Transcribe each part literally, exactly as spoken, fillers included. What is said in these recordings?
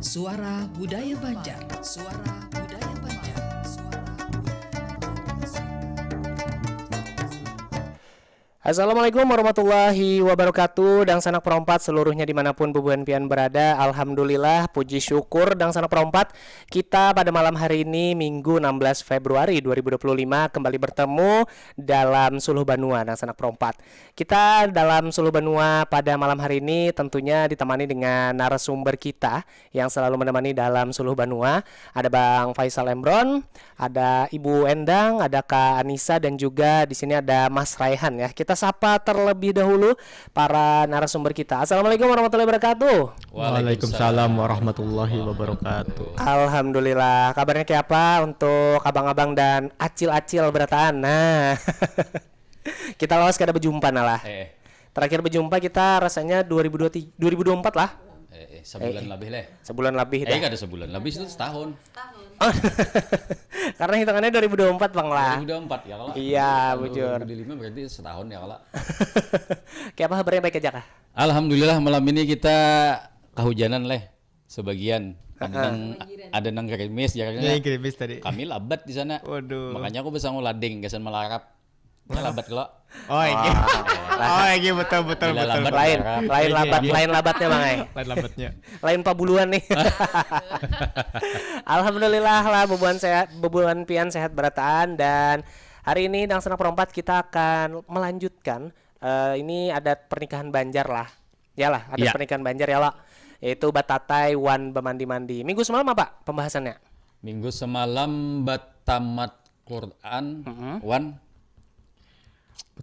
Suara Budaya Banjar. Suara Budaya Banjar. Suara Budaya Banjar. Assalamualaikum warahmatullahi wabarakatuh. Dangsanak perompat seluruhnya dimanapun bubuhan pian berada. Alhamdulillah, puji syukur Dangsanak perompat. Kita pada malam hari ini, Minggu enam belas Februari dua ribu dua puluh lima, kembali bertemu dalam Suluh Banua Dangsanak perompat. Kita dalam Suluh Banua pada malam hari ini tentunya ditemani dengan narasumber kita yang selalu menemani dalam Suluh Banua. Ada Bang Faisal Emron, ada Ibu Endang, ada Kak Anissa, dan juga di sini ada Mas Raihan ya. Kita sapa terlebih dahulu para narasumber kita. Assalamualaikum warahmatullahi wabarakatuh. Waalaikumsalam warahmatullahi wabarakatuh. Alhamdulillah. Kabarnya kayak apa untuk abang-abang dan acil-acil berataan? Nah, kita lawas kada berjumpa nah lah. Eh, Terakhir berjumpa kita rasanya dua ribu dua puluh tiga, dua ribu dua puluh empat lah. eh, eh, sebulan lebih leh. Sebulan lebih Eh, dah. Kada sebulan lebih, itu setahun. Karena hitungannya dua ribu dua puluh empat bang lah. Dua ribu dua puluh empat ya kalau. Iya, Kalau bujur. Dua ribu dua puluh lima berarti setahun ya kalau. Kayak apa kabarnya, baik aja kah? Alhamdulillah, malam ini kita kehujanan leh sebagian. Ada nang ada nang gerimis ya. Ini gerimis tadi. Kami labat di sana. Waduh. Makanya aku bisa ngulading gasan melarap. Ini labat kalau. Oh, iya. Oh, iya, betul, betul, Bila betul. labat Lain, melarap. lain labat, lain labatnya bang eh. Lain labatnya. Lain paburuan nih. Alhamdulillah lah, bubuhan sehat, bubuhan pian sehat berataan, dan hari ini Dangsanak perompat kita akan melanjutkan, eh, ini adat pernikahan Banjar lah. Ya lah, adat Ya. pernikahan Banjar ya lah. Yaitu batatai wan bamandi-mandi. Minggu semalam apa pembahasannya? Minggu semalam batamat Quran wan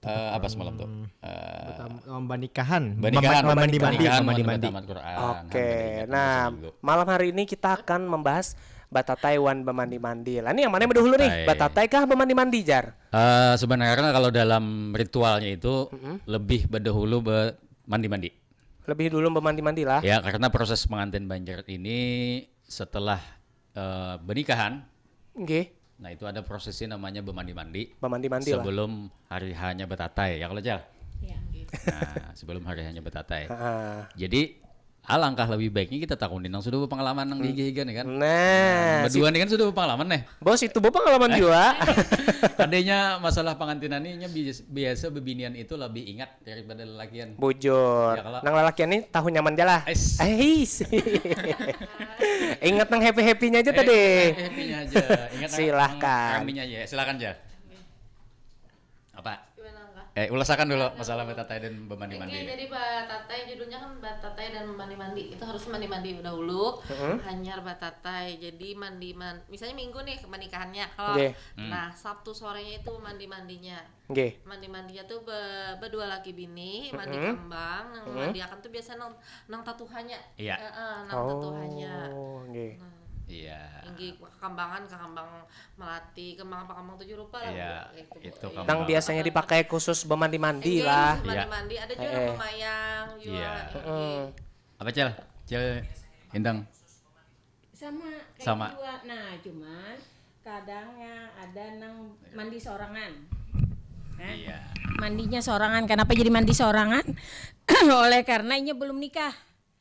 eh, apa semalam tuh? Eh, Lomba nikahan. Bernikahan, Mandi mandi. pernikahan, Mandi mandi. Tamat Quran. Oke, Alhamdulillah, nah, minggu. Malam hari ini kita akan membahas batatai wan bamandi-mandi. Lah, ini yang mana yang dahulu nih? Batatai. Batatai kah bamandi-mandi, Jar? Eh, sebenarnya kalau dalam ritualnya itu lebih berdahulu be- mandi-mandi. Lebih dulu bamandi-mandi lah. Ya, karena proses pengantin Banjar ini setelah eh, bernikahan, Nggih. nah itu ada prosesnya namanya bamandi-mandi. Bamandi-mandi lah. Sebelum hari hanya betatai, ya kalau Jal? Ya. Nah, sebelum hari hanya betatai. Ah, Jadi alangkah lebih baiknya kita takunin yang sudah berpengalaman nang dihiga-higa nih kan. nah, si Berdua nih kan sudah berpengalaman nih. Bos itu bawa pengalaman juga. Adanya masalah pengantinan ini bias- biasa bebinian itu lebih ingat daripada lelakian. Bujur. Ya, kalau- Nang lelakian nih tahu nyaman aja lah. Ais. Ais. Ingat nang happy-happynya aja tadi. Happy-nya aja. Ingat Silahkan. Raminya aja. Silakan Jal. Apa? Gimana kak? Eh, ulasakan dulu masalah betatai dan bamandi-mandi. Oke, jadi batatai judulnya kan batatai dan mandi-mandi. Itu harus mandi-mandi dahulu. Hanyar batatai. Jadi mandi man, misalnya minggu nih pernikahannya. Kalau Oke. nah Sabtu sorenya itu mandi-mandinya. Nggih. Mandi-mandinya tuh be- berdua laki bini, mandi kambang, yang mandi akan tuh biasa nang nang tatuhanya. Iya. Heeh, nang tatuhanya. Oh, nggih. Nah, Iya. Inggih, kekambangan, kekambang melati, kembang apa kembang tujuh rupa lah. Iya, Bu. Kayak gitu, itu Bu. kembang. Nang biasanya dipakai khusus bamandi-mandi Inggih, lah. khusus mandi-mandi. Ada juga Eh, eh. pemayang juga. Iya. Inggih. Apa Cel? Cel Indang. Sama kayak Sama. Dua. Nah, cuman kadangnya ada nang mandi sorangan. Nah, Iya. Mandinya sorangan. Kenapa jadi mandi sorangan? Oleh karena inya belum nikah.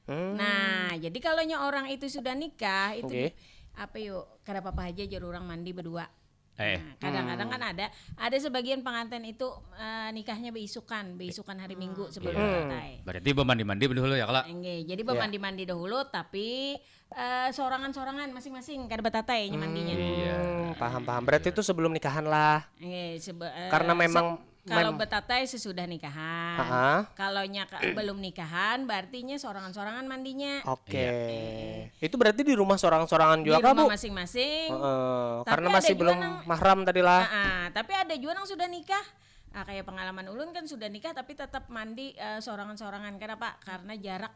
Hmm. Nah, jadi kalau nya orang itu sudah nikah, itu Oke. di- apa yuk? Kada apa-apa aja jar orang mandi berdua. Eh, Nah, kadang-kadang kan ada ada sebagian pengantin itu eh, nikahnya beisukan, beisukan hari Minggu sebelum Iya. betatai. Berarti bamandi-mandi dahulu ya kalau. Enggak, jadi bamandi-mandi dahulu, tapi eh, sorangan-sorangan masing-masing kada betatai nya mandinya. Iya. Hmm, paham paham. Berarti itu sebelum nikahan lah. Enggak, sebe- eh, Karena memang se- kalau mem- betatai sesudah nikahan. Heeh. Kalau nya ka- belum nikahan, berartinya sorangan-sorangan mandinya. Oke. Iya. Itu berarti di rumah sorangan-sorangan Di juga kah, rumah Bu? masing-masing. Heeh, Tapi karena ada masih juga belum nang- mahram tadi lah. Ah, ah, tapi ada juga nang sudah nikah. Ah, kayak pengalaman ulun kan sudah nikah tapi tetap mandi eh, sorangan-sorangan. Kenapa? Karena jarak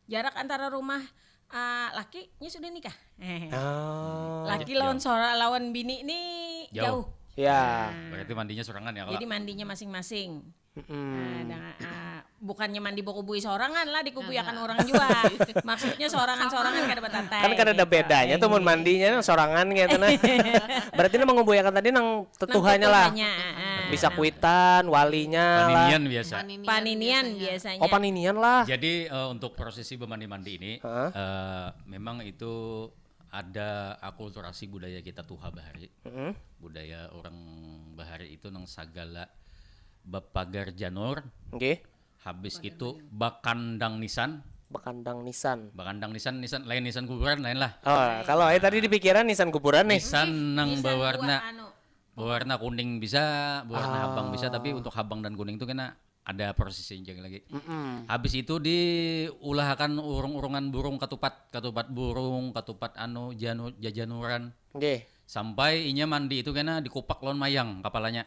jarak antara rumah ah, lakinya sudah nikah. Ah. Laki lawan sora lawan bini ni Jauh. jauh. Ya. Berarti mandinya sorangan ya kalau. Jadi mandinya masing-masing. Mm-mm. Nah, dengan, ah, bukannya mandi bakubui sorangan lah, dikubuyakan orang juga. Maksudnya sorangan-sorangan kada batatai. Kan kada ada bedanya tuh mun mandinya sorangan gitu nah. Berarti ini mengubuyakan tadi nang tetuhanya lah. Tetuhanya, ah. Bisa kuitan, walinya lah. Paninian biasa. Paninian biasanya. Oh, paninian lah. Jadi eh, untuk prosesi bemandi-mandi ini Heeh. eh, memang itu ada akulturasi budaya kita tuha bahari. Heeh. Budaya orang bahari itu nang sagala bapagar janur, Nggih. habis itu bakandang nisan. Bakandang nisan. Bakandang nisan, nisan lain nisan kuburan lain lah. Oh, kalau saya tadi di pikiran nisan kuburan nih. Nisan nang Nisan bawarna buah anu. Bawarna kuning bisa, bawarna Ah. habang bisa, tapi untuk habang dan kuning itu kena ada proses enjang lagi. Mm-mm. Habis itu diulahakan urung-urungan burung katupat, katupat burung, katupat anu janu, jajanuran. Nggih. Sampai inya mandi itu kena dikupak lawan mayang kapalanya.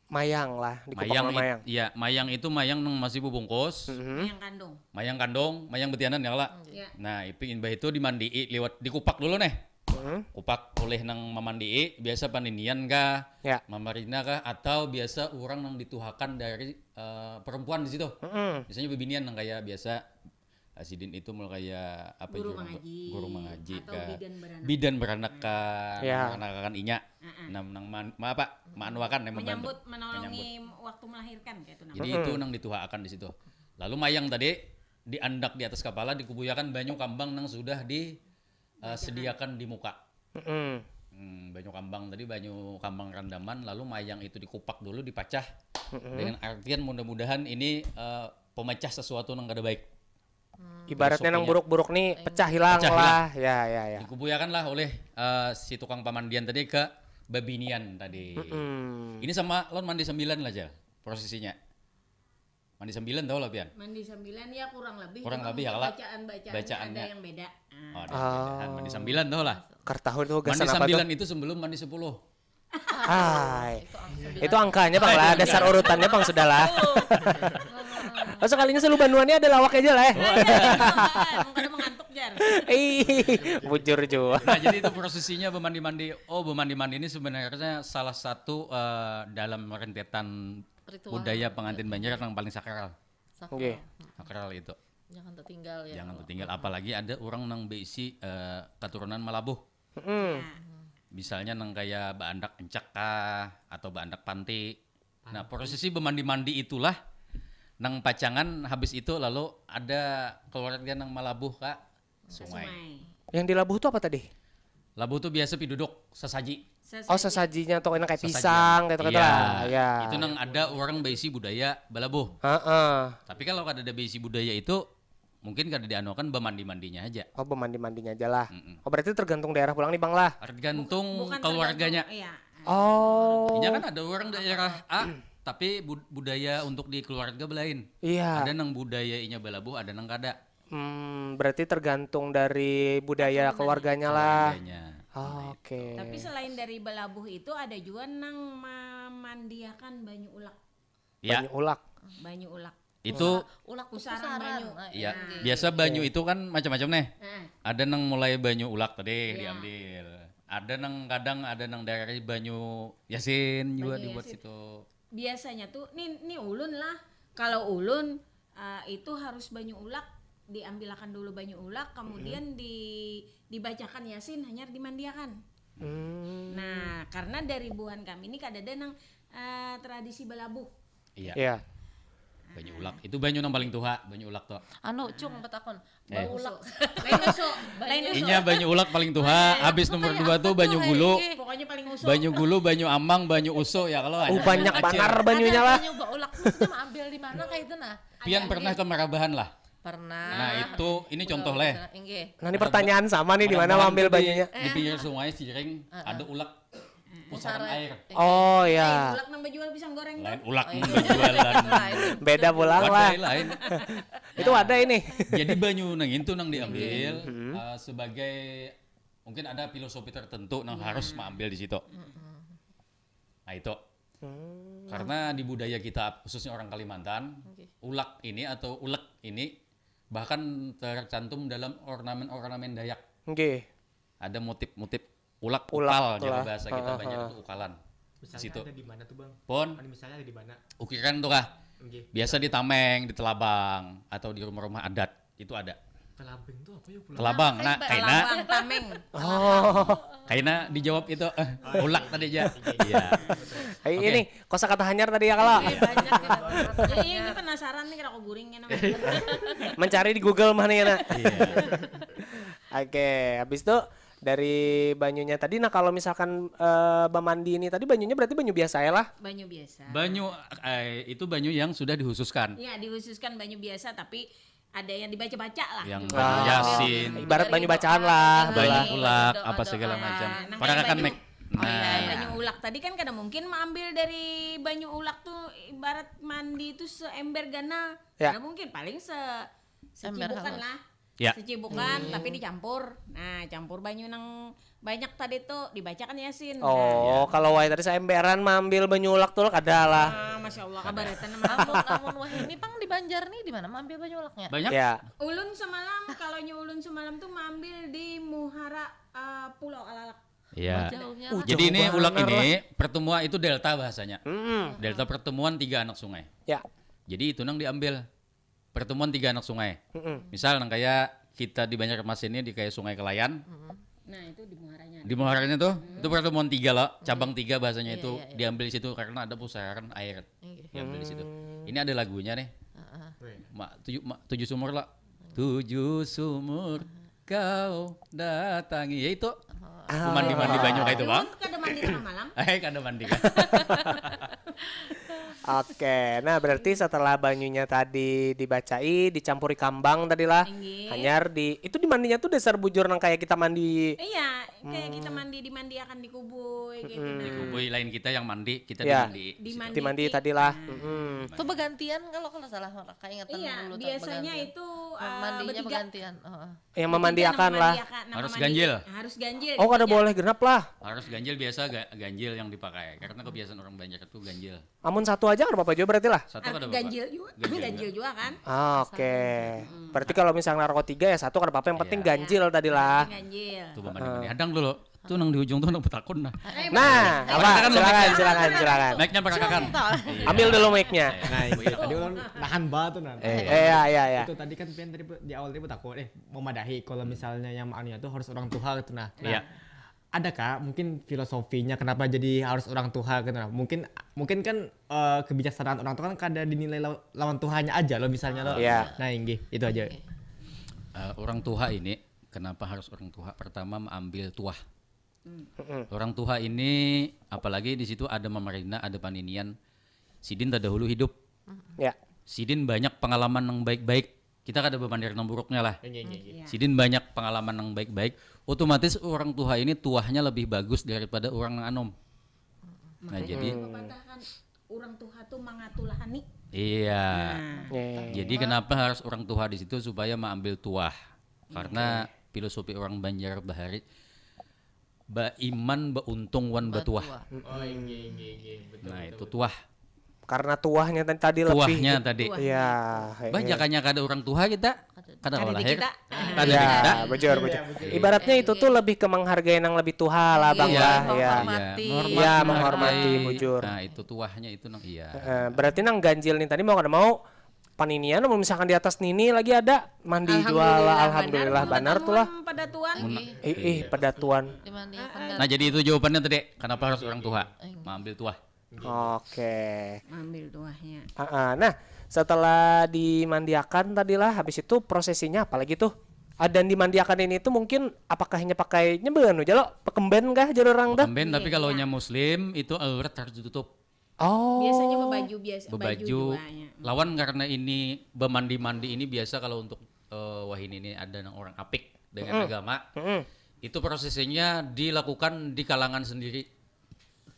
Mayang lah, dikupak Mayang, lawan it- mayang. Ya, mayang itu mayang nang masih bubungkus. Mhm. Mayang kandung. Mayang kandung, mayang betianan ya lah. Ya. Nah, itu imbah itu dimandii liwat dikupak dulu nih. Mhm. Kupak oleh nang mamandii, biasa paninian kah, Ya. mamarina kah, atau biasa orang nang dituhakan dari eh, perempuan di situ. Mm-mm. Biasanya bebinian nang kayak biasa eh, sidin itu mulai kayak apa Guru jurang- mengaji, guru mengaji atau kah, bidan beranak. Bidan beranak kah, Ya. nang anak-akan inya, Heeh. nang nang man, ma apa, maanuakan yang membantu. Menyambut, menolongi waktu melahirkan kayak itu namanya. Jadi itu nang dituhaakan di situ. Lalu mayang tadi diandak di atas kepala, dikubuyakan banyu kambang nang sudah di eh, sediakan di muka. Mm-mm. Hmm, banyu kambang tadi, banyu kambang randaman, lalu mayang itu dikupak dulu, dipacah. Mm-mm. Dengan artian mudah-mudahan ini eh, pemecah sesuatu nang kada baik. Ibaratnya nang Filosofinya. Buruk-buruk nih pecah hilang Pecah lah. Ya, ya, ya. Dikubuyakan lah oleh eh, si tukang pamandian tadi ke babinian tadi. Mm-mm. Ini sama lawan mandi sambilan lah, Jal, prosesinya. Mandi sambilan tahu lah pian? Mandi sambilan ya kurang lebih. Kurang Cuma lebih ya, mungkin Kak? Bacaannya Bacaannya. Ada yang beda. Ah. Oh, ada Ah. yang beda. Mandi sambilan tahu lah. Kar tahu itu Mandi gasan apa tuh? Sambilan itu sebelum mandi sepuluh. Hai. Itu angkanya bang lah, dasar urutannya bang sudah lah. Oh, sekalinya selu banuannya ada lawak aja lah eh. Emang kada mengantuk jar. Ih, bujur jua. Nah, jadi itu prosesinya bemandi-mandi. Oh, bemandi-mandi ini sebenarnya salah satu eh, dalam rentetan Ritual. Budaya pengantin Banjar yang paling sakral. Sakral. Nggih. Sakral itu. Jangan tertinggal ya. Jangan tertinggal. Apalagi ada orang nang beisi eh, keturunan Malabuh. Mm-mm. Misalnya nang kayak baandak encak kah atau baandak panti. Nah, prosesi bemandi-mandi itulah nang pacangan habis itu lalu ada keluarga nang malabuh ka sungai. Yang dilabuh tuh apa tadi? Labuh tuh biasa piduduk sesaji. Oh sesajinya tuh enak kayak Sesajian. pisang gitu gitu Iya. lah. Ya. Itu nang ada orang beisi budaya balabuh. Heeh. Tapi kalau kada ada beisi budaya itu mungkin kada dianuakan bemandi-mandinya aja. Oh bemandi-mandinya aja lah. Mm-mm. Oh berarti tergantung daerah pulang nih bang lah. Tergantung Bukan keluarganya. Tergantung, iya. Oh. Inya kan ada orang daerah A, tapi bud- budaya untuk di keluarga belain. Iya. Ada nang budaya inya balabuh, ada nang kada. Hmm, berarti tergantung dari budaya keluarganya lah. Keluarganya. Oh, Oke. Tapi selain dari balabuh itu ada juga nang memandiakan banyu ulak. Ya, Banyu ulak. Banyu ulak. Itu Ulak pusaran banyu. Ya, biasa banyu itu kan macam-macam nih. Nah, Ada nang mulai banyu ulak tadi Ya. diambil. Ada nang kadang ada nang dari banyu yasin juga Banyu dibuat yasin. Situ. Biasanya tuh nih nih ulun lah. Kalau ulun uh, itu harus banyu ulak, diambilakan dulu banyu ulak, kemudian di dibacakan yasin hanyar dimandiakan. Hmm. Nah, karena dari buhan kami ini kadada nang uh, tradisi balabuh. Iya. Iya. Banyu ulak. Itu banyu nang paling tuha, banyu ulak tuh. Anu cung betakon. Eh. Bau ulak. Lain usu, lain usu. Inya banyu ulak paling tuha, habis nomor dua tuh banyu gulu. Pokoknya paling usu. Banyu gulu, banyu amang, banyu usu ya kalau Oh banyak banar banyunya lah. Banyu bau ulak maksudnya mau ambil di mana kayak itu nah. Pian pernah ke Marabahan lah. Pernah. Nah, itu ini contoh leh. Inggih. Nah ini pertanyaan sama nih di mana mau ambil Marabahan tuh di- banyunya? Di pinggir sungai Ciring ada ulak pusaran air. Oh ya. Ulak nang bajual pisang goreng Lain tuh. Ulak nang bajualan. Beda pulang lah. Wadai lain. Itu ada ini. Jadi banyu nang itu nang diambil eh, sebagai mungkin ada filosofi tertentu nang harus maambil di situ. Nah itu Hmm. karena di budaya kita khususnya orang Kalimantan, ulak ini atau ulek ini bahkan tercantum dalam ornamen-ornamen Dayak. Nggih. Ada motif-motif ulak, Ulak ukal tuh jadi lah. bahasa kita Heeh, banyak heeh. itu ukalan. Di Misalnya situ. Ada di mana tuh bang? Pon, Ini misalnya ada di mana? Ukiran tuh kah? Nggih. Biasa di tameng, di telabang, atau di rumah-rumah adat itu ada. Labing tuh apa ya pulang? Kelabang. Nah, kaina Kelabang, tameng. kaina dijawab itu eh, ulak tadi aja. Iya. Hai, Oke. Ini kosakata hanyar tadi ya kalau. Iya, banyak gitu. Iya, iya, ini penasaran nih, kira aku guringnya namanya. Mencari di Google mana ya nak? Iya. Oke, habis itu dari banyunya tadi, nah kalau misalkan eh, bamandi ini tadi banyunya berarti banyu biasa ya lah. Banyu biasa. Banyu eh, itu banyu yang sudah dikhususkan. Ya, dikhususkan banyu biasa, tapi ada yang dibaca-baca lah. Yang Gitu. banyu yasin, Ibarat banyu bacaan lah. banyu Iya, ulak, doa-doa. apa segala macam. Nah, Para kayak kakan banyu- mek. Oh, iya, Nah, banyu ulak tadi kan kada mungkin maambil dari banyu ulak tuh, ibarat mandi itu seember ganal. Ya. Kada mungkin, paling se Ember secibukan halus. Lah. Ya. Secibukan tapi dicampur. Nah, campur banyu nang banyak tadi tuh dibacakan yasin. Oh, kalau wai tadi seemberan maambil banyu ulak tuh kada lah. Ah, masya Allah, kabaratan nama. Amun amun wahini pang di Banjar nih, di mana maambil banyu ulaknya? Banyak. Ya. Ulun semalam, kalau nyu ulun semalam tuh maambil di muhara eh, Pulau Alalak. Iya. Jauhnya Uh, lah. Jadi ini Jauh ulak banar ini pertemuan itu delta bahasanya. Mm-mm. Delta pertemuan tiga anak sungai. Ya. Jadi itu nang diambil pertemuan tiga anak sungai. Mm-mm. Misal nang kayak kita di Banjarmasin ini di kayak Sungai Kelayan, Nah, itu di muharanya. di muharanya tuh itu pertemuan tiga loh, cabang tiga bahasanya Iya, itu iya, iya. Diambil di situ karena ada pusaraan air Iya. Diambil di situ. Hmm. Ini ada lagunya nih. Heeh. Mak tujuh mak tujuh sumur lah. Tujuh sumur kau datangi. Ya itu. Aku mandi-mandi banyu kayak itu, Bang. Kada mandi tengah malam. Eh, kada mandi kan. Oke, nah berarti setelah banyunya tadi dibacai, dicampuri kambang tadi lah, Inggih. Hanyar di itu dimandinya tuh dasar bujur nang kayak kita mandi. Iya, kayak kita mandi, dimandiakan di kubui gitu. Nah. Kubui lain kita yang mandi, kita Ya. dimandi. Dimandi. Dimandi Ti- tadi lah. Nah. Mm-mm. Itu bergantian kalau kalau salah, kaingetan Iya, dulu tak biasanya bergantian. Itu Oh, eh, mandinya bertiga. Bergantian. Oh, oh. Yang Nah, memandiakan lah. nah, Harus memandi- ganjil. Harus ganjil. Oh, kada Tiga. Boleh genap lah. Harus ganjil biasa ga- ganjil yang dipakai karena kebiasaan orang Banjar itu ganjil. Amun satu aja kada apa-apa juga berarti lah. Satu Ah, kada apa-apa. ganjil juga. Ganjil. Ganjil juga kan. Ah, oke. Berarti kalau misalnya narkotika ya satu kada apa-apa, yang penting Iya. ganjil tadi lah. Ganjil. Tuh mandi-mandi. Hadang dulu. Tuh nang di ujung tuh nang betakun nah. Eh, Nah, apa? Kan Silakan, mic-nya. silakan, silakan. Mic-nya perakakan. Iya. Ambil dulu mic-nya. Nah, ini tadi ulun nahan ba tuh nah. Eh, Eh, ya, ya, ya. Itu tadi kan pian tadi di awal tadi betakun eh memadahi kalau misalnya yang anunya tuh harus orang tuha gitu nah. Nah, Iya. Adakah mungkin filosofinya kenapa jadi harus orang tuha gitu nah? Mungkin mungkin kan eh, kebijaksanaan orang tuh kan kada dinilai law- lawan tuhanya aja loh misalnya loh. Iya. Nah, inggih, itu aja. Eh, orang tuha ini kenapa harus orang tuha? Pertama mengambil tuah. Mm-mm. Orang tuha ini apalagi di situ ada mamarina, ada paninian. Sidin terdahulu hidup. Ya. Sidin banyak pengalaman yang baik-baik. Kita kada bepander nang buruknya lah. Inggih, inggih, inggih. Iya. Sidin banyak pengalaman yang baik-baik. Otomatis orang tuha ini tuahnya lebih bagus daripada orang nang anom. Nah, Makanya jadi pepatah kan, orang tuha tuh mangatulahani. Iya. Nah, Nih. Jadi kenapa harus orang tuha di situ supaya mengambil tuah? Karena filosofi orang Banjar bahari baiman, bauntung wan batuah. Batuah. Oh, inggih, inggih, inggih. Betul, Nah, betul, itu betul. tuah. Karena tuahnya tadi lebih. Tuahnya tadi. Tuah. Iya. Bah, jakanya kada orang tuha kita kada Kada kawa di lahir. kita. Kada Ya, di kita. bujur, bujur. Iya, bujur. Ibaratnya itu tuh lebih ke menghargai yang lebih tuha lah, Bang Iya, lah, ya. menghormati. Iya, Iya, menghormati. Menghormati, bujur. Nah, itu tuahnya itu nang iya. Eh, berarti nang ganjil nih tadi mau kada mau paninian, mau misalkan di atas nini lagi ada mandi jual lah, alhamdulillah, banar tuh lah. Pada tuan. Mun- Inggih. Ih, ih, pedatuan. Dimandi Ah, pandang. Nah, jadi itu jawabannya tadi, kenapa harus orang tuha Inggih. mengambil tuah? Oke. Ambil tuahnya. Ah, ah. Nah, setelah dimandiakan tadi lah, habis itu prosesinya apa lagi tuh? Ah, dan dimandiakan ini tuh mungkin apakah hanya pakai nyembean aja lo? Pekemben kah jar orang dah? Pekemben, tapi Iya, kalau iya. nya muslim itu aurat harus ditutup. Oh. Biasanya bebaju biasa, bebaju Bebaju juanya. Lawan karena ini bemandi-mandi ini biasa kalau untuk eh, wahini ini ada nang orang apik dengan agama. Mm-mm. Itu prosesnya dilakukan di kalangan sendiri.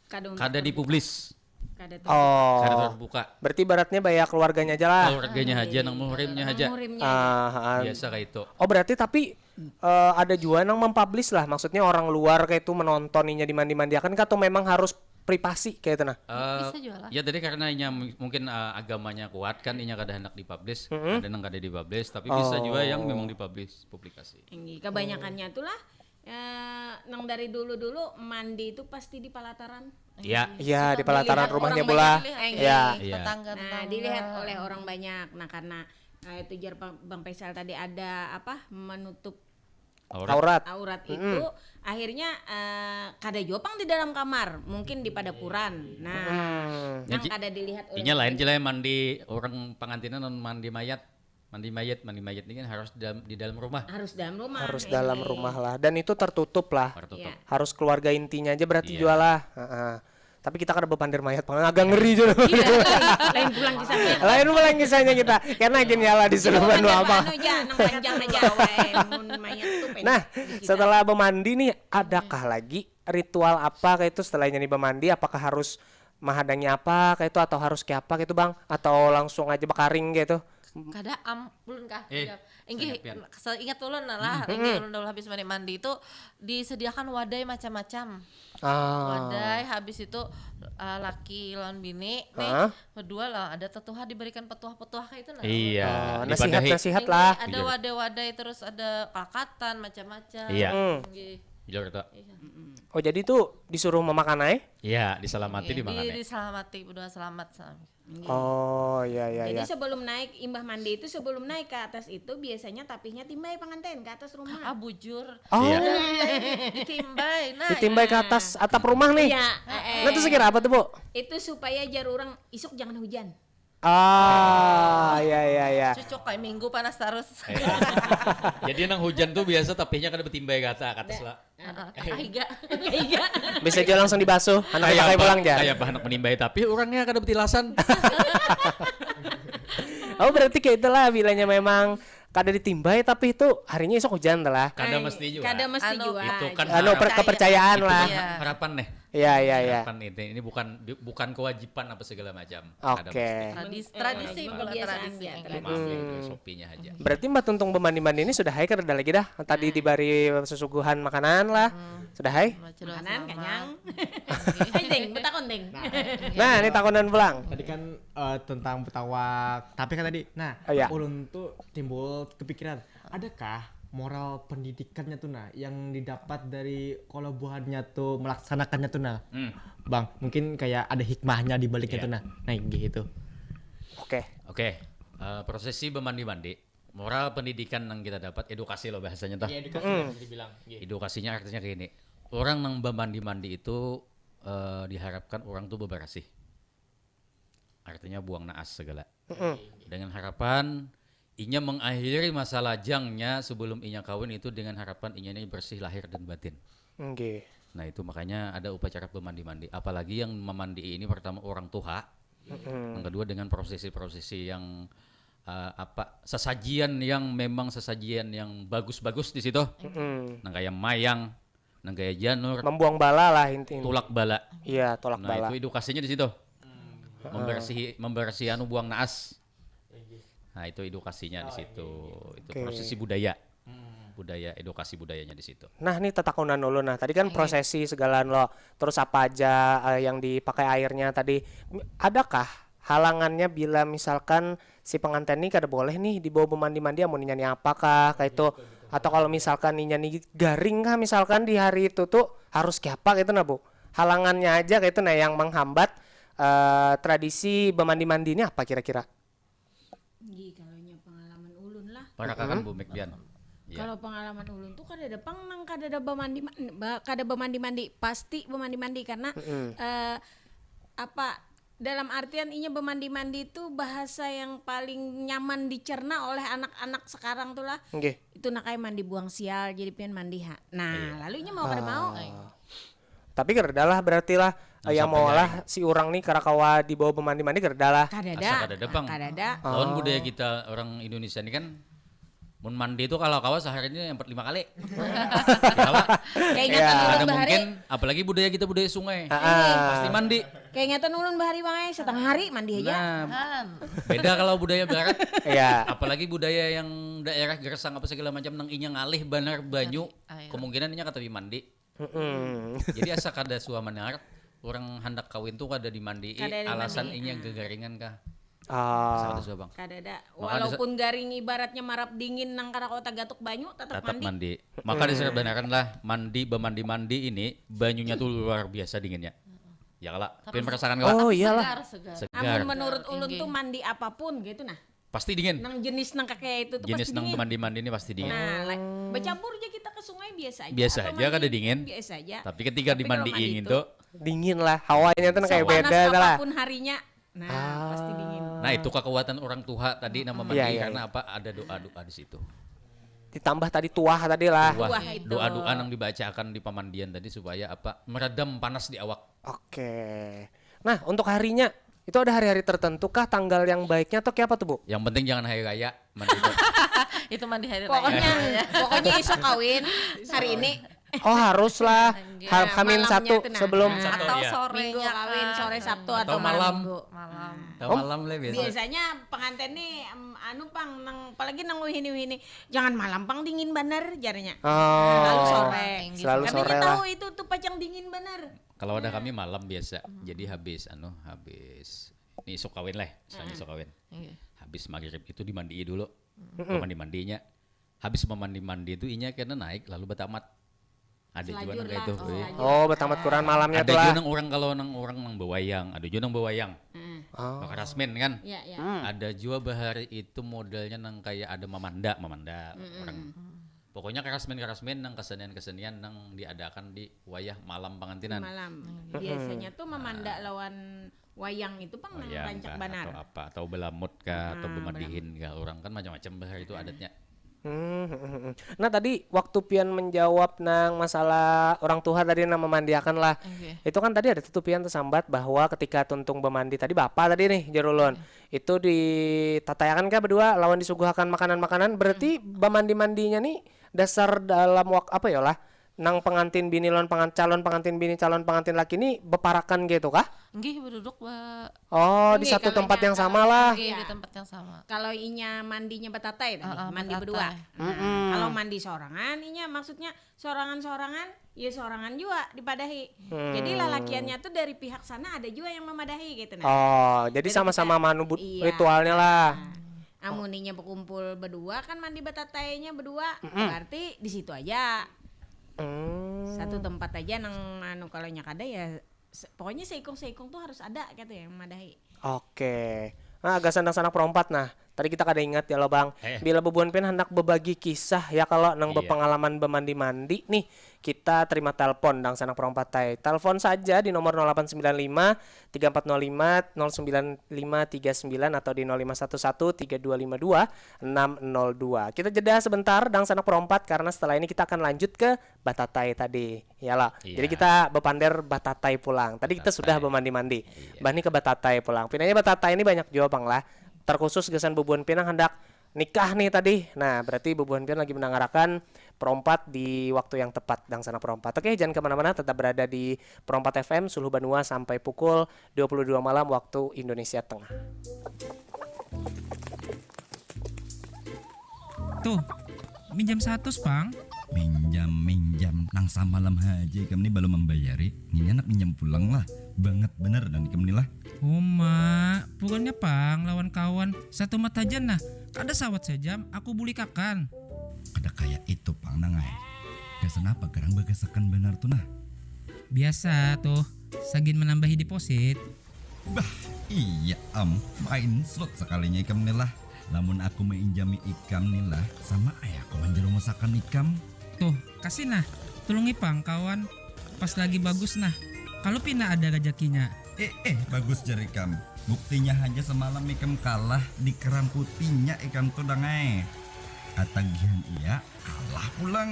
Kada untuk Kada terbuka. Dipublis. Kada ter- Oh. Kada terbuka. Berarti ibaratnya banyak keluarganya aja lah. Keluarganya aja, nang muhrimnya aja. Muhrimnya. Ah, ah. Biasa kayak itu. Oh, berarti tapi eh, ada juga nang mempublish lah, maksudnya orang luar kayak itu menontoninya dimandi-mandiakan kah, atau memang harus privasi kayak itu nah? Eh, Bisa juga lah. Ya tadi karena inya mu- mungkin eh, agamanya kuat kan, inya kada hendak dipublish, Mm-mm. ada nang kada dipublish, tapi bisa juga yang Oh. memang dipublish publikasi. Ini kebanyakannya tuh lah eh, nang dari dulu-dulu mandi itu pasti di pelataran. Ya. Iya, di Suka pelataran dilihat rumahnya orang bola. banyak. Lihat, Eh, Ya. Iya. Tetangga, Nah, tetangga. Dilihat oleh orang banyak. Nah, karena Nah, itu jar Bang Faisal tadi, ada apa, menutup aurat. Aurat itu akhirnya uh, kada jua pang di dalam kamar, mungkin di padapuran. Nah, hmm. Nang kada dilihat oleh inya lain. Jelas mandi orang pengantinan, mandi mayat. Mandi mayat, mandi mayat ini kan harus dalam, di dalam rumah. Harus dalam rumah. Harus dalam rumah lah. Dan itu tertutup lah. Tertutup. Ya. Harus keluarga intinya aja berarti iya. Jual lah. Uh-uh. Tapi kita kada bepandir mayat, agak ngeri juga. Iya, lain pulang kisahnya. Lain pulang kisahnya kita. Karena gini ya lah disuruh anu apa. Anu aja, nang panjang aja. Nah, setelah bemandi nih, adakah lagi ritual apa kayak itu setelahnya nih bemandi? Apakah harus mahadangi apa kayak itu atau harus kayak apa gitu bang? Atau langsung aja bekaring kayak itu? Kada am, ulun kah? Eh, inggih, seingat ulun lah, hmm. Inggih ulun dahulu habis mandi, mandi itu disediakan wadai macam-macam. Ah. Wadai habis itu uh, laki lawan bini nih berdua lah, ada tetuha diberikan petuah-petuah kayak itu nah. Iya. Oh, nasihat-nasihat lah. Ada wadai-wadai terus ada kalkatan macam-macam. Iya. Hmm. Iya. Oh jadi itu disuruh memakan ai? Iya, disalamati di, dimakan ai. Disalamati, berdoa selamat. Oh iya iya. Jadi iya. Sebelum naik imbah mandi itu, sebelum naik ke atas itu biasanya tapihnya timbai pengantin ke atas rumah. Ah bujur. Oh. Iya. Ditimbai. Nah. Ditimbai ke atas atap rumah nih. Iya. Eh, nah itu sekira apa tuh bu? Itu supaya jar orang isuk jangan hujan. Ah iya iya iya. Cucuk kayak minggu panas terus. Jadi nang hujan tuh biasa tapihnya kada betimbai ke atas, ke atas lah. Kaiga. Kaiga. Bisa aja langsung dibasuh, anak pakai pulang aja. Kayak bahan menimbai tapi orangnya kada betilasan. Oh berarti kayak itulah bilanya memang kada ditimbai tapi itu harinya esok hujan telah. Kada mesti juga. Kada mesti juga. Itu kan anu, kepercayaan lah. Harapan nih. Iya iya iya. Harapan ini, ini bukan bukan kewajiban apa segala macam. Oke. Okay. Tradisi, tradisi, tradisi. Maaf ya, sopinya aja. Berarti Mbak Tuntung bemandi-mandi ini sudah hai kada lagi dah. Tadi hmm. Dibari susuguhan makanan lah. Hmm. Sudah hai? Makanan kenyang. Hai ding, betakon ding. Nah, ini takonan pulang. Tadi kan uh, tentang betawak. Tapi kan tadi, nah, oh, iya. Ulun tuh timbul kepikiran, adakah moral pendidikannya tuh nah yang didapat dari kalau buhannya tuh melaksanakannya tuh nah. Hmm. Bang, mungkin kayak ada hikmahnya di baliknya yeah. Tuh nah. Nah, gitu. Oke. Okay. Oke. Okay. Uh, eh, prosesi bemandi-mandi. Moral pendidikan yang kita dapat, edukasi loh bahasanya tuh. Ya, edukasi mm. Dibilang. Yeah. Edukasinya artinya kayak ini. Orang yang bemandi-mandi itu uh, diharapkan orang tuh bebersih. Artinya buang naas segala. Mm-mm. Dengan harapan inya mengakhiri masa lajangnya sebelum inya kawin itu dengan harapan inya ini bersih lahir dan batin. Okay. Nah itu makanya ada upacara pemandi-mandi. Apalagi yang memandi ini pertama orang tua, mm-hmm. Yang kedua dengan prosesi-prosesi yang uh, apa sesajian yang memang sesajian yang bagus-bagus di situ. Mm-hmm. Nah kayak mayang, nang gaya janur, membuang bala lah intinya, tulak bala. Iya, tulak nah, bala. Itu edukasinya di situ. Hmm. Membersihi membersihi anu buang naas. Nah, itu edukasinya oh, di situ. Iya, iya. Itu okay. Prosesi budaya. Hmm. Budaya, edukasi budayanya di situ. Nah, ini tatakunan dulu nah. Tadi kan okay. Prosesi segala lo. Terus apa aja uh, yang dipakai airnya tadi? Adakah halangannya bila misalkan si pengantin ini kada boleh nih dibawa bermandi-mandi amun inya nih apakah kayak itu atau kalau misalkan inya nih garing kah misalkan di hari itu tuh harus kayak apa gitu nah bu halangannya aja kayak itu nah yang menghambat uh, tradisi bermandi-mandi ini apa kira-kira? Gih, kalau nya pengalaman ulun lah. Parakakan hmm? Bu Mekdian. Ya. Kalau pengalaman ulun tuh kada ada pang nang kada ada bermandi kada bermandi mandi pasti bermandi mandi karena mm -hmm. uh, apa dalam artian inya bemandi-mandi itu bahasa yang paling nyaman dicerna oleh anak-anak sekarang tuh lah. Okay. Itu nak kayak mandi buang sial jadi pian mandi ha. Nah, iya. Lalu inya mau kada mau. Ah. Tapi kada lah berarti lah nah, yang mau lah si orang nih karena kawa dibawa bemandi-mandi kada lah. Kada ada. Kada ada. Kada ada. Lawan budaya kita orang Indonesia ini kan mun mandi itu kalau kawa sehari ini empat lima kali. Kayak ya. Kada mungkin, apalagi budaya kita budaya sungai. Ah. Pasti mandi. Kayak nyata nulun bahari bangai setengah hari mandi aja. Nah, beda kalau budaya barat. Iya. Apalagi budaya yang daerah gersang apa segala macam nang inya ngalih banar banyu, ah, iya. Kemungkinan inya katapi mandi. Mm-mm. Jadi asa kada suah manar orang handak kawin tuh kada dimandii alasan inya gagaringan kah? Ah. Kada suah bang. Kada ada. Walaupun garing ibaratnya marap dingin nang kada kau tagatuk banyu tetap, tetap mandi. Mandi. Maka mm. Disebanaran lah mandi bemandi mandi ini banyunya tuh luar biasa dinginnya. Ya kala, pian merasakan kala? Oh iyalah. Segar, segar. Segar. Amun menurut ulun tuh mandi apapun gitu nah. Pasti dingin. Nang jenis nang kayak itu tuh jenis pasti nang dingin. Mandi-mandi ini pasti dingin. Nah, bercampur aja kita ke sungai biasa aja. Biasa aja kada dingin. Biasa aja. Tapi ketika dimandiin itu dingin lah, hawanya tuh kayak beda lah. Apapun harinya, nah ah. Pasti dingin. Nah itu kekuatan orang tua tadi nama mandi iya, iya, karena iya. Apa ada doa-doa di situ. Ditambah tadi tuah tadi lah. Doa-doa yang dibacakan di pemandian tadi supaya apa meredam panas di awak. Oke. Nah untuk harinya itu ada hari-hari tertentu kah tanggal yang baiknya atau kayak apa tuh bu? Yang penting jangan hari raya. Mandi itu. Itu mandi hari raya. Pokoknya, pokoknya isuk kawin hari ini. Oh haruslah ha- hamin satu nah. Sebelum atau iya. Sore minggu kawin sore Sabtu atau, atau malam. Minggu. Malam. Atau oh. Malam lah biasa. Biasanya pengantin nih um, anu pang nang apalagi nang wihini wihini jangan malam pang dingin banar jarnya. Oh. Selalu sore. Selalu sore lah. Tahu itu tuh pacang dingin banar. Kalau ada kami malam biasa. Hmm. Jadi habis anu habis ini isuk kawin lah, isuk kawin. Okay. Habis maghrib itu dimandii dulu. Hmm. Mandi mandinya. Habis memandi mandi itu inya kena naik lalu batamat. Ada juga nang itu. Oh, batamat Quran malamnya ada tuh. Ada juga nang orang kalau nang orang nang bewayang, ada juga nang bewayang. Hmm. Oh. Karasmin kan? Ya, ya. Hmm. Ada juga bahari itu modelnya nang kayak ada mamanda, mamanda hmm. Orang. Pokoknya karasmin-karasmin nang kesenian-kesenian nang diadakan di wayah malam pengantinan. Malam. Biasanya tuh memanda nah. Lawan wayang itu pang nang rancak banar. Atau apa? Atau belamut kah? Atau bemadihin kah? Orang kan macam-macam bahar itu adatnya. Hmm, hmm, hmm, hmm. Nah tadi waktu pian menjawab nang masalah orang tuha tadi nang memandiakan lah. Okay. Itu kan tadi ada tuh pian tersambat bahwa ketika tuntung bemandi tadi bapak tadi nih jerulun. Okay. Itu ditatayakan kah berdua lawan disuguhakan makanan-makanan berarti hmm. Bemandi-mandinya nih dasar dalam waktu apa ya lah nang pengantin bini lawan pengan, calon pengantin bini calon pengantin laki ni beparakan gitu kah? Nggih, beduduk ba Oh, di satu tempat yang sama lah. Nggih, di tempat yang sama. Kalau inya mandinya betatai tadi, uh, uh, mandi berdua. Nah, mm -mm. Kalau mandi sorangan inya maksudnya sorangan-sorangan, ya sorangan juga dipadahi. Hmm. Jadi lalakiannya tuh dari pihak sana ada juga yang memadahi gitu nah. Oh, jadi sama-sama manu iya. Ritualnya lah. Nah. Amuninya bekumpul berdua kan mandi betatainya berdua, mm -mm. Berarti di situ aja. Hmm. Satu tempat aja nang anu kalau nyakada ya pokoknya seikung-seikung tuh harus ada gitu ya madahi. Oke. Nah, gasan nang sanak perompat nah. Tadi kita kada ingat ya lo bang. Eh. Bila bebuan pian hendak berbagi kisah ya kalau nang iya. Berpengalaman bermandi-mandi nih kita terima telepon dang sanak perompat tai. Telepon saja di nomor nol delapan sembilan lima tiga empat nol lima nol sembilan lima tiga sembilan atau di nol lima satu satu tiga dua lima dua enam nol dua. Kita jeda sebentar dang sanak perompat karena setelah ini kita akan lanjut ke batatai tadi. Ya lah. Iya. Jadi kita bepander batatai pulang. Tadi kita sudah bermandi-mandi. Iya. Bah ini ke batatai pulang. Pinanya batatai ini banyak juga pang lah. Terkhusus gasan bubuhan pinang hendak nikah nih tadi. Nah, berarti bubuhan pian lagi menangarakan perompat di waktu yang tepat dang sana perompat. Oke, jangan kemana-mana, tetap berada di Perompat F M Suluh Banua sampai pukul dua puluh dua malam waktu Indonesia Tengah. Tuh, minjam satu pang. Minjam, minjam. Nang samalam haja ikam ni balum mambayari. Ngini handak minjam pulang lah. Bangat banar dan ikam ni lah. Uma, bukannya pang lawan kawan. Satu mat haja nah. Kada sawat sajam, aku bulikakan. Kada kaya itu pang nang ai. Gasan apa garang bagasakan banar tu nah. Biasa tuh, sagin manambahi deposit. Bah, iya am, main slot sakalinya ikam ni lah. Lamun aku mainjami ikam ni lah, sama ai aku manjarumusakan ikam. Tuh, kasih nah, tulungi pang kawan. Pas lagi bagus nah, kalu pina ada rajakinya. Eh, eh, bagus jar ikam. Buktinya haja samalam ikam kalah dikeramputinya ikam tu dang ai. Katagihan iya, kalah pulang.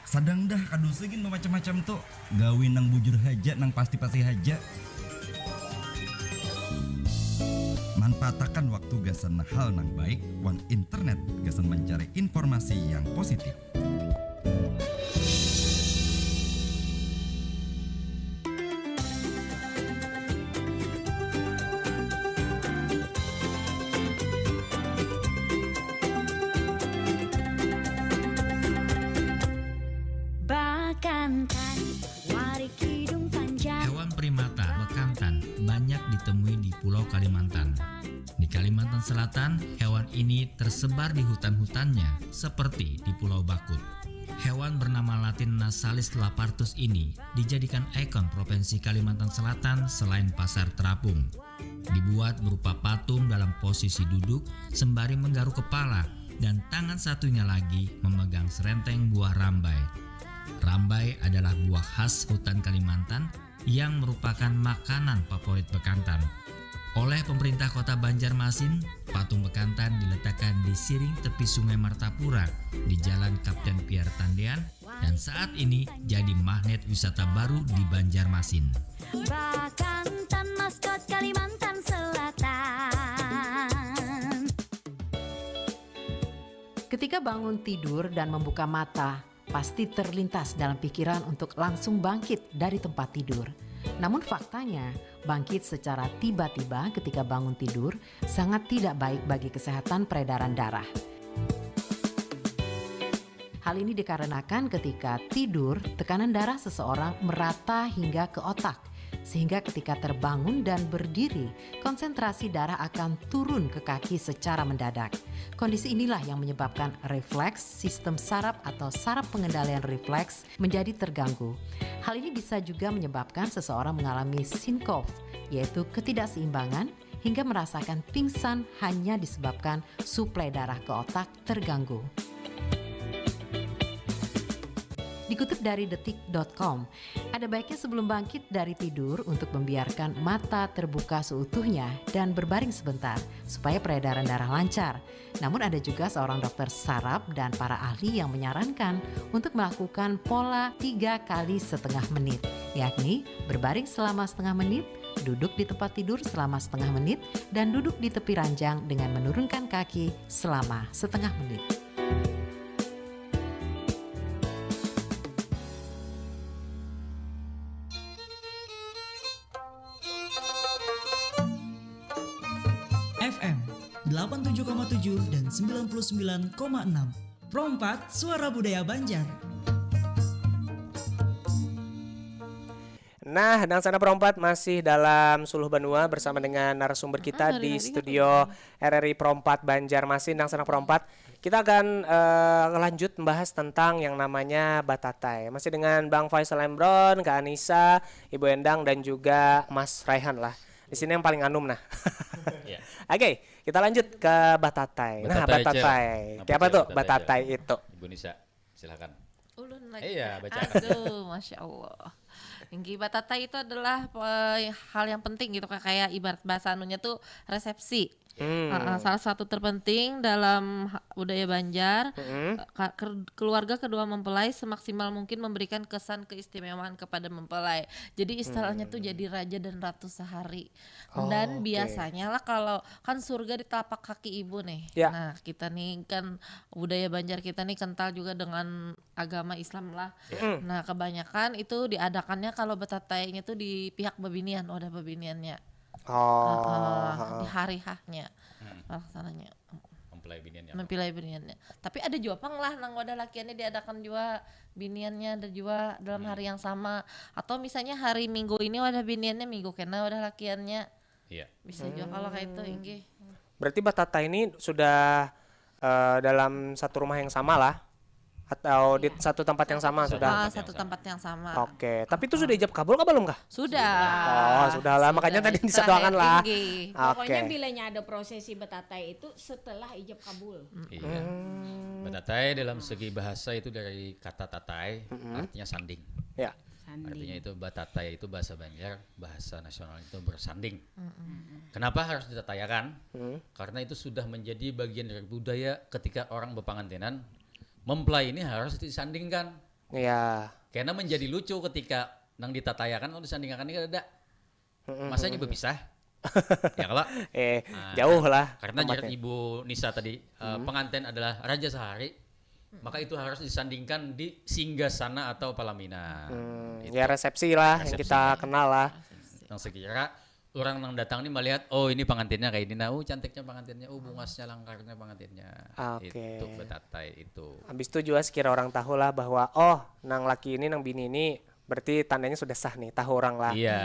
Sadang dah kadusa gin bamacam-macam tu. Gawi nang bujur haja, nang pasti-pasti haja. Manfaatakan waktu gasan hal nang baik wan internet gasan mancari informasi yang positif. Bakantan, warik hidung panjang. Hewan primata bekantan banyak ditemui di Pulau Kalimantan. Di Kalimantan Selatan, hewan ini tersebar di hutan-hutannya seperti di Pulau Bakut. Hewan bernama latin Nasalis lapartus ini dijadikan ikon Provinsi Kalimantan Selatan selain Pasar Terapung. Dibuat berupa patung dalam posisi duduk sembari menggaruk kepala dan tangan satunya lagi memegang serenteng buah rambai. Rambai adalah buah khas hutan Kalimantan yang merupakan makanan favorit bekantan. Oleh pemerintah kota Banjarmasin, patung bekantan diletakkan di siring tepi Sungai Martapura di Jalan Kapten Pierre Tandean dan saat ini jadi magnet wisata baru di Banjarmasin. Bekantan, maskot Kalimantan Selatan. Ketika bangun tidur dan membuka mata, pasti terlintas dalam pikiran untuk langsung bangkit dari tempat tidur. Namun faktanya, bangkit secara tiba-tiba ketika bangun tidur sangat tidak baik bagi kesehatan peredaran darah. Hal ini dikarenakan ketika tidur, tekanan darah seseorang merata hingga ke otak, sehingga ketika terbangun dan berdiri, konsentrasi darah akan turun ke kaki secara mendadak. Kondisi inilah yang menyebabkan refleks sistem saraf atau saraf pengendalian refleks menjadi terganggu. Hal ini bisa juga menyebabkan seseorang mengalami sinkop, yaitu ketidakseimbangan, hingga merasakan pingsan hanya disebabkan suplai darah ke otak terganggu. Dikutip dari detik dot com, ada baiknya sebelum bangkit dari tidur untuk membiarkan mata terbuka seutuhnya dan berbaring sebentar supaya peredaran darah lancar. Namun ada juga seorang dokter saraf dan para ahli yang menyarankan untuk melakukan pola tiga kali setengah menit, yakni berbaring selama setengah menit, duduk di tempat tidur selama setengah menit, dan duduk di tepi ranjang dengan menurunkan kaki selama setengah menit. F M delapan tujuh koma tujuh dan sembilan puluh sembilan koma enam. Pro empat, Suara Budaya Banjar. Nah, Dangsana Pro empat masih dalam Suluh Banua bersama dengan narasumber kita di studio R R I Pro empat Banjarmasin. Dangsana Pro empat, kita akan eh, lanjut membahas tentang yang namanya batatai. Masih dengan Bang Faisal Embron, Kak Anissa, Ibu Endang, dan juga Mas Raihan lah. Di sini yang paling anum nah. Ya. Oke, kita lanjut ke batatai. Nah, Batatai, batatai. Cil. Apa Kayak apa tuh tuh batatai, batatai Cil? Itu? Ibu Nisa, silakan. Ulun lagi. Iya, Kak. bacakan. Aduh, masya Allah. Inggih, batatai itu adalah eh, hal yang penting gitu, Kak, kayak ibarat bahasa anunya tuh resepsi. Hmm. Heeh, salah satu terpenting dalam ha- budaya Banjar, Mm-mm. ka- ker- keluarga kedua mempelai semaksimal mungkin memberikan kesan keistimewaan kepada mempelai. Jadi istilahnya tuh Hmm. jadi raja dan ratu sehari. Oh, Dan oke. Biasanya lah kalau kan surga di telapak kaki ibu nih. Ya. Nah, kita nih kan budaya Banjar kita nih kental juga dengan agama Islam lah. Mm. Nah, kebanyakan itu diadakannya kalau betatainya tuh di pihak bebinian, wadah bebiniannya. Oh. Heeh, Heeh. Di hari hahnya Hmm. pelaksananya. Mempelai binian ya. Mempelai biniannya. Tapi ada juga pang lah nang wadah lakiannya diadakan juga biniannya ada juga dalam Hmm. hari yang sama. Atau misalnya hari Minggu ini wadah biniannya, Minggu kena wadah lakiannya. Iya. Bisa juga kalau kayak itu, inggih. Berarti batatai ini sudah eh, dalam satu rumah yang sama lah, atau di satu tempat yang sama Satu sudah? Ah, tempat satu yang sama. Tempat yang sama. Oke, tapi itu sudah ijab kabul kah belum kah? Sudah. Oh, sudah lah. Makanya tadi disatuakan lah. Inggih. Pokoknya Oke. bilanya ada prosesi betatai itu setelah ijab kabul. Iya. Hmm. Batatai dalam segi bahasa itu dari kata tatai, Mm-mm. artinya sanding. Ya. Sanding. Artinya itu batatai itu bahasa Banjar, bahasa nasional itu bersanding. Mm-mm. Kenapa harus ditataiakan? Hmm. Karena itu sudah menjadi bagian dari budaya ketika orang berpangantinan, mempelai ini harus disandingkan. Ya. Karena menjadi lucu ketika nang ditataiakan kalau disandingkan ini ada. Mm-mm. Masa ini berpisah? Ya kalau Eh, Ah, jauh lah karena tempatnya. Ibu Nisa tadi eh, Hmm. pengantin adalah raja sehari, maka itu harus disandingkan di singgasana atau pelaminan. Hmm, Itu. ya resepsi lah yang Resepsi. Kita kenal lah. Yang sekira orang yang datang ini melihat, oh ini pengantinnya kayak ini, nah, oh cantiknya pengantinnya, oh bungasnya langkarnya pengantinnya. Oke. Itu betatai itu. Habis itu juga sekira orang tahu lah bahwa oh nang laki ini nang bini ini berarti tandanya sudah sah nih, tahu orang lah. Iya.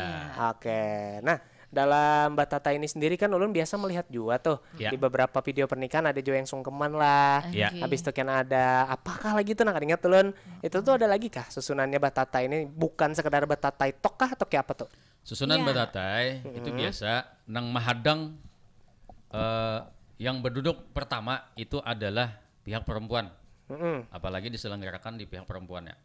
Oke. Nah, dalam batatai ini sendiri kan ulun biasa melihat juga tuh Ya. di beberapa video pernikahan ada juga yang sungkeman lah. Ya. Oke. Habis itu kan ada apakah lagi tuh nang ingat ulun. Itu tuh ada lagi kah susunannya batatai ini bukan sekedar batatai tok kah atau kayak apa tuh? Susunan Iya. batatai itu Mm-mm. biasa nang mahadang, eh, yang beduduk pertama itu adalah pihak perempuan, Mm-mm. apalagi diselenggarakan di pihak perempuannya.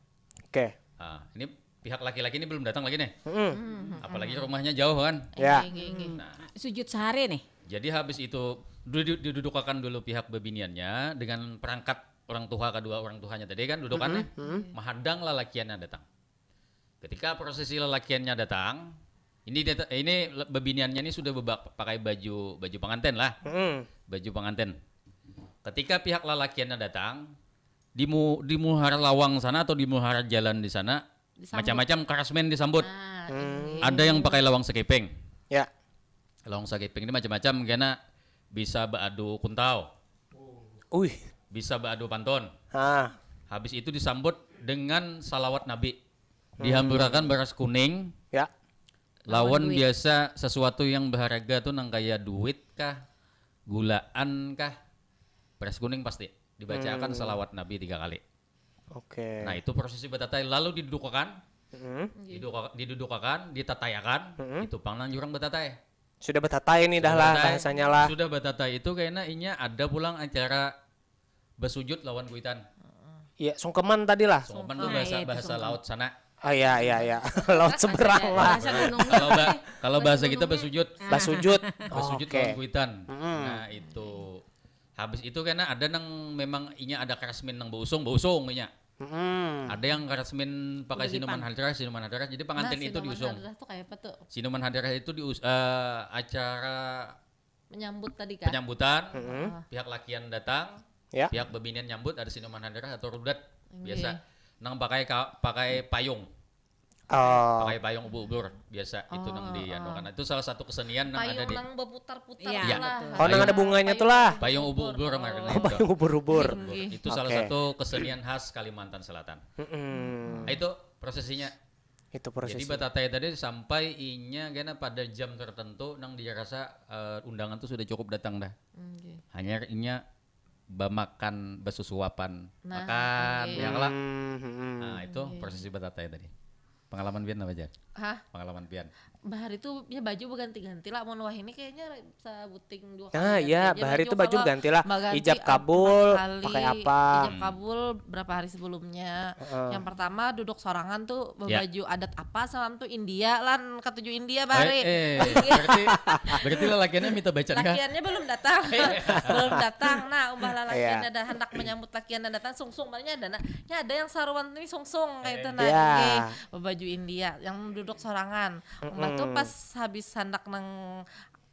Oke. Nah, ini pihak laki-laki ini belum datang lagi nih, Mm-mm. Hmm. apalagi rumahnya jauh kan. Ya. Gini, gini. Nah, Sujud sehari nih. jadi habis itu du- didudukakan dulu pihak bebiniannya dengan perangkat orang tua, kedua orang tuanya tadi kan dudukannya, Mm-mm. mahadang lalakiannya datang. Ketika prosesi lalakiannya datang, ini data- ini le- bebiniannya ini sudah bebak pakai baju baju pengantin lah, Mm-mm. baju pengantin. Ketika pihak lalakiannya datang, di mu- di muhara lawang sana atau di muhara jalan di sana, Disambut. Macam-macam karasmin disambut. Nah, Hmm. ini. Ada yang pakai lawang sakiping. Ya. Lawang sakiping ini macam-macam, kena bisa beadu kuntau, Uih. bisa beadu pantun. Ah. Habis itu disambut dengan salawat Nabi. Dihamburakan beras kuning Ya. lawan Lawan duit. Biasa sesuatu yang berharga tuh nang kayak duit kah, gulaan kah, beras kuning pasti dibacakan Hmm. salawat Nabi tiga kali. Oke. Nah, itu prosesi batatai lalu didudukakan, Mm-mm. Nggih. diduduka- didudukakan, ditatayakan, Mm-mm. itu pang nang jurang batatai. Sudah batatai ini dah Sudah lah batatai. Bahasanya lah. Sudah batatai itu kayaknya inya ada pulang acara basujud lawan kuitan. Iya, sungkeman tadi lah. Sungkeman tuh Nah, bahasa iya, itu bahasa sungkeman. Laut sana. Ah, iya, iya, iya. Laut seberang lah. Bahasa gunungnya. Kalau ba- kalau bahasa kita gunungnya. Basujud. Basujud. Basujud Oke. Lawan kuitan. Mm-mm. Nah, itu. Habis itu karena ada nang memang inya ada karasmin nang bausung, bausung inya. Mm-mm. Ada yang karasmin pakai Udah sinuman dipan- hadrah, sinuman hadrah. Jadi pengantin Nah, itu sinuman diusung. Hadrah tuh kayak apa tuh? Sinuman hadrah itu di eh, acara Menyambut tadi kah? Penyambutan, Mm-mm. Ah, pihak lakian datang, Ya. pihak bebinian nyambut, ada sinuman hadrah atau rudat Nggih. biasa. Nang pakai ka- pakai payung, Oh. pakai payung ubur-ubur biasa itu nang Oh, dianukan. oh. Itu salah satu kesenian nang ada Payung di nang berputar-putar Iya, lah. betul. Oh, nang ada bunganya tuh lah. Payung ubur-ubur ngarannya Oh, itu. payung ubur-ubur. Nggih. Itu salah Oke. Satu kesenian khas Kalimantan Selatan. Mm-mm. Nah, itu prosesinya. Itu proses. Jadi batatai tadi sampai inya kena pada jam tertentu nang dia rasa eh, undangan tuh sudah cukup datang dah. Nggih. Hanya inya bamakan basusuapan Nah, makan oke. ya kala. Hmm, hmm. Nah, itu Oke. Prosesi batatai tadi. Pengalaman pian apa aja? Hah? Pengalaman pian. Bahari tuh ya baju berganti-ganti lah. Mun wahini kayaknya sabuting dua kali Nah, ganti iya, aja bahari baju. tuh baju Kalau ganti lah. Baganti Ijab empat kabul, kali, pakai apa? Ijab kabul berapa hari sebelumnya. Heeh. Yang pertama duduk sorangan tuh Ya. Baju adat apa salam tuh India lan katuju India bahari. Eh, eh, berarti berarti lalakiannya minta bacaan kah? Lakiannya belum datang. Belum datang. Nah, umbah lalakian Iya. ada hendak menyambut lakian dan datang sungsung, makanya ada nah. Ya ada yang saruan ini sungsung kayak itu Eh. nah. Iya. Nggih. Baju India yang duduk sorangan. Umbah tuh Mm-mm. Pas habis hendak nang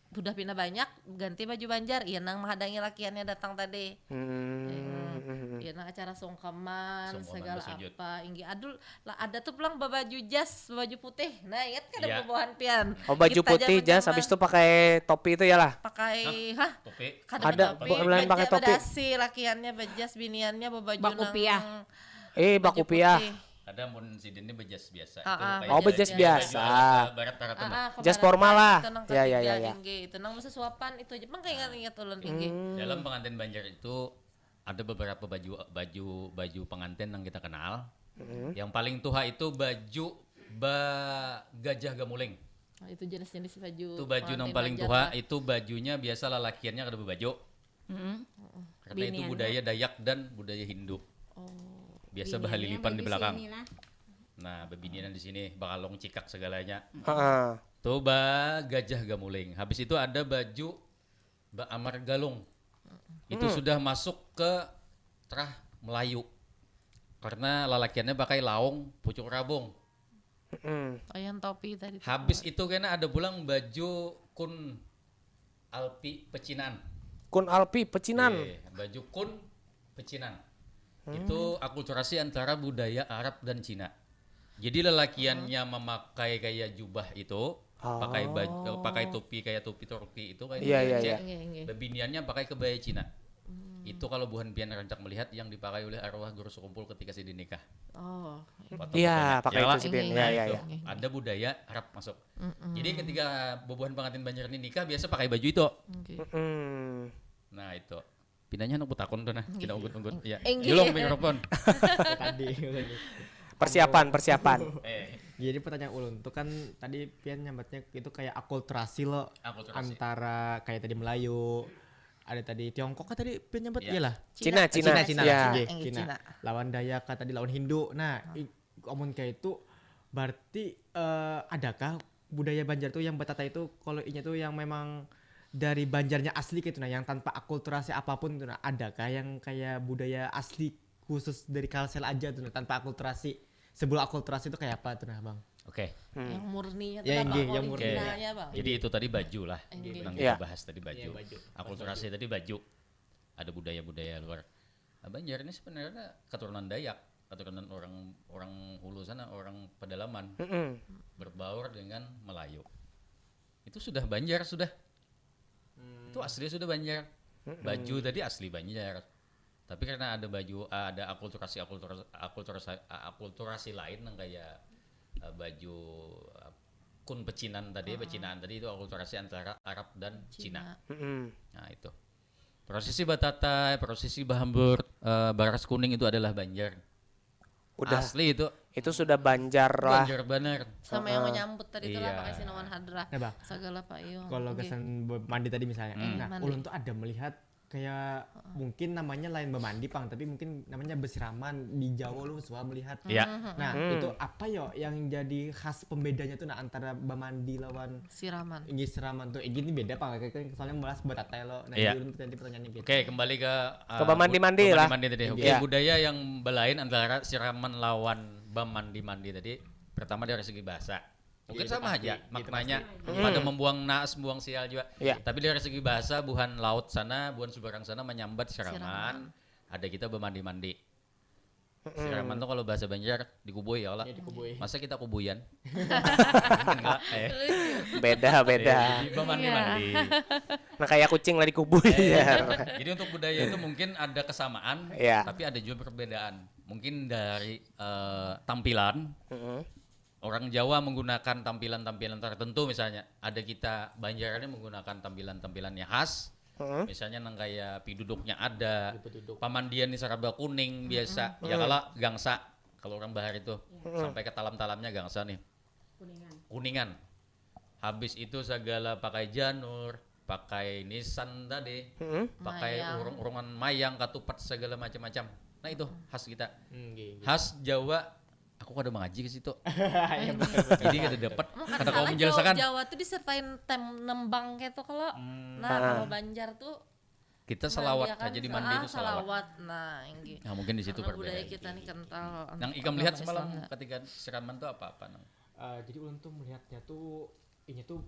sudah pina banyak ganti baju Banjar, iya nang menghadangi lakiannya datang tadi. Hmm, Hmm. hmm, hmm. Iya nang acara sungkeman, Sungkeman segala basujud. Apa. Inggih adul lah ada tuh pulang babaju jas, babaju putih. Nah, ingat kada Iya. Bubuhan pian? Oh, baju Kita putih zaman jas zaman habis itu pakai topi itu ya lah. Pakai hah? Topi. Kada Ada, pakai bu- lain pakai topi. Baju dasi lakiannya bajas biniannya babaju Bakupiah. nang Eh, baju bakupiah. putih. Ada mun sidin ini bajas biasa. Ah, ah. Itu Oh, kayak bajas jas- biasa. baju ala barat-barat Ah, mah. ah, Jas kemarin formal lah. Itu nang Ya, ya, ketiga ya, ya. Inggih, itu nang masa suapan itu aja. Mang kayak ingat-ingat ulun inggih. Hmm. Dalam pengantin Banjar itu ada beberapa baju baju baju pengantin yang kita kenal. Hmm. Yang paling tuha itu baju ba gajah gamuling. Nah, itu jenis-jenis baju. Itu baju nang pengantin paling Banjar tuha lah. Itu bajunya biasa lalakiannya kada bebaju. Mm-mm. Karena itu Biniannya. Budaya Dayak dan budaya Hindu. Oh. Biasa Biniannya bahalipan di baju belakang. sini lah. Nah, bebinian di sini bakalung cikak segalanya. Heeh. Tuh ba gajah gamuling. Habis itu ada baju ba amar galung. Itu Hmm. Sudah masuk ke terah Melayu. Karena lalakiannya pakai laung pucuk rabung. Mm-mm. Oh, yang topi tadi. Habis itu kena ada pulang baju kun alpi pecinan. Kun alpi pecinan. Eh, baju kun pecinan. Itu akulturasi antara budaya Arab dan Cina. Jadi lalakiannya memakai kayak jubah itu, pakai baju, Oh. Pakai topi kayak topi Turki itu kayak Iya, iya, Aceh. iya. Inggih, inggih. Bebiniannya pakai kebaya Cina. Hmm. Itu kalau buhan pian rancak melihat yang dipakai oleh arwah guru sekumpul ketika sidin nikah. Oh. Foto-fotonya. Iya, pakai Ya, itu Wak? sidin. Inggih, Iya, iya, inggih, iya. inggih. Ada budaya Arab masuk. Mm-mm. Jadi ketika bubuhan pengantin Banjar ini nikah biasa pakai baju itu. Inggih. Mm-mm. Nah, itu. Pinanya anak betakun tuh nah, Inggih. kita unggut-unggut. Ya. Inggih. Julung mikrofon. Tadi. Persiapan, persiapan. Eh, Jadi pertanyaan ulun tuh kan tadi pian nyambatnya itu kayak akulturasi lo. Akulturasi. Antara kayak tadi Melayu, ada tadi Tiongkok kan tadi pian nyambat Iya. Iyalah. Cina, Cina. Cina, Cina, Ya. oke, Yang Cina. Cina. Lawan Dayak kan tadi lawan Hindu. Nah, i- amun kayak itu berarti eh, adakah budaya Banjar tuh yang batatai itu kalau inya tuh yang memang dari Banjarnya asli gitu nah, yang tanpa akulturasi apapun tuh nah, adakah yang kayak budaya asli khusus dari Kalsel aja tuh nah, tanpa akulturasi? Sebelum akulturasi itu kayak apa tuh nah, Bang? Oke. Yang murninya Ya, tuh nggih, apa yang murni. Originalnya, Bang? Jadi itu tadi baju lah. Nggih. Nang Iya. kita bahas tadi baju. Iya, baju. Akulturasi tadi baju. Ada budaya-budaya luar. Nah, Banjar ini sebenarnya keturunan Dayak, keturunan orang orang hulu sana, orang pedalaman Mm-mm. berbaur dengan Melayu. Itu sudah Banjar sudah. Itu asli sudah Banjar. Baju tadi asli Banjar. Tapi karena ada baju, ada akulturasi akulturasi akulturasi, akulturasi lain yang kayak eh, baju eh, kun pecinan tadi, pecinaan tadi itu akulturasi antara Arab dan Cina. Mm-mm. Nah, itu. Prosesi batatai, prosesi bahambur, eh, baras kuning itu adalah Banjar. Udah. Asli itu. Itu sudah Banjar lah. Banjar bener. Sama yang menyambut tadi itulah Iya. pakai sinawan hadrah. Nah, Bang. Segala payung. Kalau Nggih. kesan be- mandi tadi misalnya. Hmm. Nah, Mandi. ulun tuh ada melihat kayak mungkin namanya lain bemandi pang, tapi mungkin namanya besiraman di Jawa lu suka melihat. Iya. Nah, Hmm. itu apa yo yang jadi khas pembedanya tuh nah antara bemandi lawan Siraman. ini siraman tuh. Eh, gini beda pang kayak soalnya bahas batatai lo. Nah, Iya. jadi ulun tadi pertanyaannya gitu. Oke, kembali ke uh, Ke bemandi-mandi lah. Mandi tadi. Oke, Iya. Budaya yang belain antara siraman lawan bemandi-mandi tadi. Pertama dari segi bahasa. Mungkin Iya, itu sama pasti, aja itu maknanya. Hmm. Pada membuang naas, buang sial juga. Iya. Tapi dari segi bahasa, buhan laut sana, buhan seberang sana menyambat siraman. Siraman. Ada kita bemandi-mandi. Siraman tuh kalau bahasa Banjar dikubui ya lah. Ya, dikubui. Masa kita kubuyan? Enggak, eh. Beda, beda. Jadi bemandi-mandi. Nah, kayak kucing lah dikubui ya. Jadi untuk budaya itu mungkin ada kesamaan, Iya. Tapi ada juga perbedaan. Mungkin dari eh, tampilan, Mm-mm. orang Jawa menggunakan tampilan-tampilan tertentu, misalnya ada kita Banjar ini menggunakan tampilan-tampilan yang khas. Mm-mm. Misalnya nang kayak piduduknya ada, Piduduk. pamandian di saraba kuning biasa, ya kalau gangsa, kalau orang bahar itu sampai ke talam-talamnya gangsa nih. Kuningan. Kuningan. Habis itu segala pakai janur, pakai nisan tadi, Mm-mm. pakai Mayang. urung-urungan mayang, katupat segala macam-macam. Nah itu khas kita. Hmm, gini. Khas Jawa, aku kada mengaji ke situ. Ya, betul, betul. Jadi kada dapat, Emang kada kada kawa salah menjelaskan. Jawa, Jawa tuh disertain tem nembang kayak tuh kalau Hmm, nah kalau Banjar tuh kita selawat dia kan aja di mandi ah, itu selawat. Nah, yang gitu. Nah, mungkin di situ Karena budaya perbedaan. Kita nih kental. Yang ikam lihat semalam ketika siraman tuh apa-apa nang? Eh, jadi ulun tuh melihatnya tuh inya tuh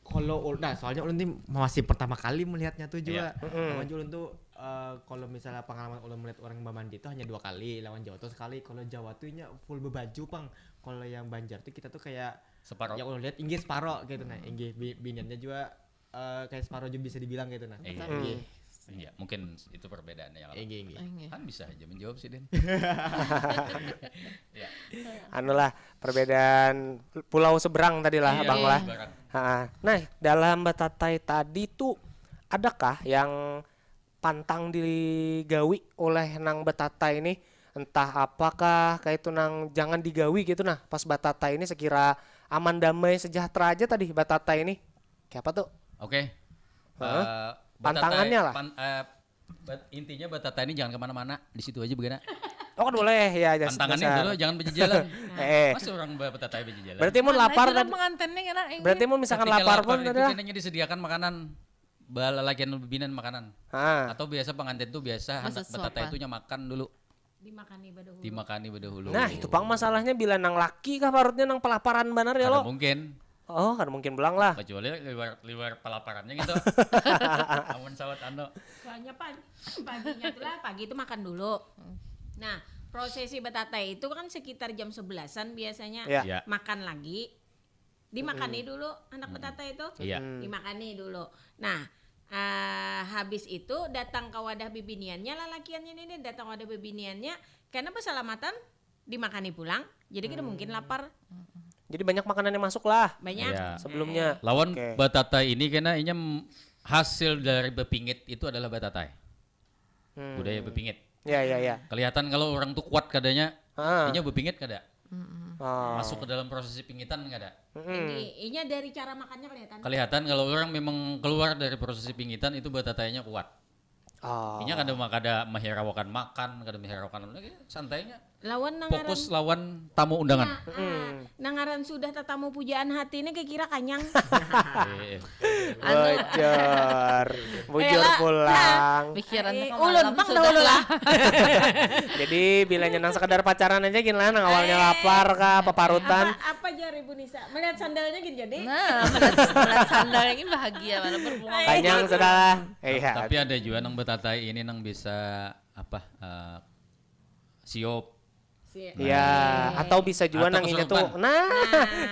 kalau ul- nah soalnya ulun nih masih pertama kali melihatnya tuh juga. Iya. Pertama aja ulun tuh eh, kalau misalnya pengalaman ulun melihat orang bamandi itu hanya dua kali lawan Jawa tuh sekali. Kalau Jawa tuh inya full bebaju pang. Kalau yang Banjar tuh kita tuh kayak Separuh. Yang ulun lihat inggih separuh gitu nah. Inggih bi- biniannya juga eh, kayak separuh juga bisa dibilang gitu nah. Iya. Inggih. Iya, mungkin itu perbedaannya ya. Inggih inggih. Enggak. Kan bisa aja menjawab sih, Den. Ya. Anulah perbedaan pulau seberang tadi lah, Iya, Bang lah. Seberang. Ha. Nah, dalam batatai tadi tuh adakah yang pantang digawi oleh nang batatai ini? Entah apakah kayak itu nang jangan digawi gitu nah, pas batatai ini sekira aman damai sejahtera aja tadi batatai ini. Kayak apa tuh? Oke. Hah? Eh, Pantangannya batatai- lah. pan- eh, bat- intinya batatai ini jangan kemana-mana, di situ aja begana. Oh, kan boleh ya, ya. Pantangannya Dasar. Dulu jangan berjejalan. Eh, Masa orang batatai berjejalan? Berarti mun lapar tadi. Pengantinnya kena ini. Berarti mun misalkan Ketika lapar pun itu ada. Kena disediakan makanan. Balalakian bebinan makanan. Ah. Atau biasa pengantin tuh biasa anak Bersesuapan. batatai itu makan dulu, Dimakani badahulu. Dimakani badahulu. Nah, itu pang masalahnya bila nang laki kah parutnya nang pelaparan banar ya Kada lo. Mungkin. Oh, kan mungkin pulang lah. Kecuali liwar liwar pelaparannya gitu. Amun sawat anu. Soalnya pagi, paginya tuh lah, pagi itu makan dulu. Nah, prosesi batatai itu kan sekitar jam sebelasan biasanya. Ya. Ya. Makan lagi. Dimakani dulu anak batatai itu. Iya. Hmm. Dimakani dulu. Nah, ah, habis itu datang ke wadah bibiniannya, lalakiannya ini datang wadah bibiniannya karena berselamatan dimakani pulang. Jadi kita mungkin lapar. Jadi banyak makanan yang masuk lah Banyak. Iya. Sebelumnya. Lawan Oke. Batatai ini kena inya m- hasil dari bepingit itu adalah batatai. Hmm. Budaya bepingit. Ya, ya, ya. Kelihatan kalau orang tuh kuat kadanya, Ah. inya bepingit kada. Ah. Masuk ke dalam prosesi pingitan kada? Mm-mm. Ini, inya dari cara makannya kelihatan. Kelihatan kalau orang memang keluar dari prosesi pingitan itu batatainya kuat. Oh. Inya kada kada mahiraukan makan, kada mahiraukan lagi, santainya. Lawan nangaran Fokus lawan tamu undangan. Nah, ah, nangaran sudah tatamu pujaan hati ini kira-kira kanyang. Eh, Bujur. Bujur pulang. Pikiran Eh, aku ulun malam pang sudah dahulu lah. Jadi bilanya nang sekadar pacaran aja gin lah, nang awalnya lapar kah, paparutan. Apa, apa jar Ibu Nisa? Melihat sandalnya gini jadi. Nah, melihat, melihat sandal ini bahagia mana berbunga. Kanyang sudah lah. Eh, iya. Tapi ada juga nang betatai ini nang bisa apa eh, siop. Si- Iya, atau bisa juga Atau nang inya tuh. kesurupan. Nah,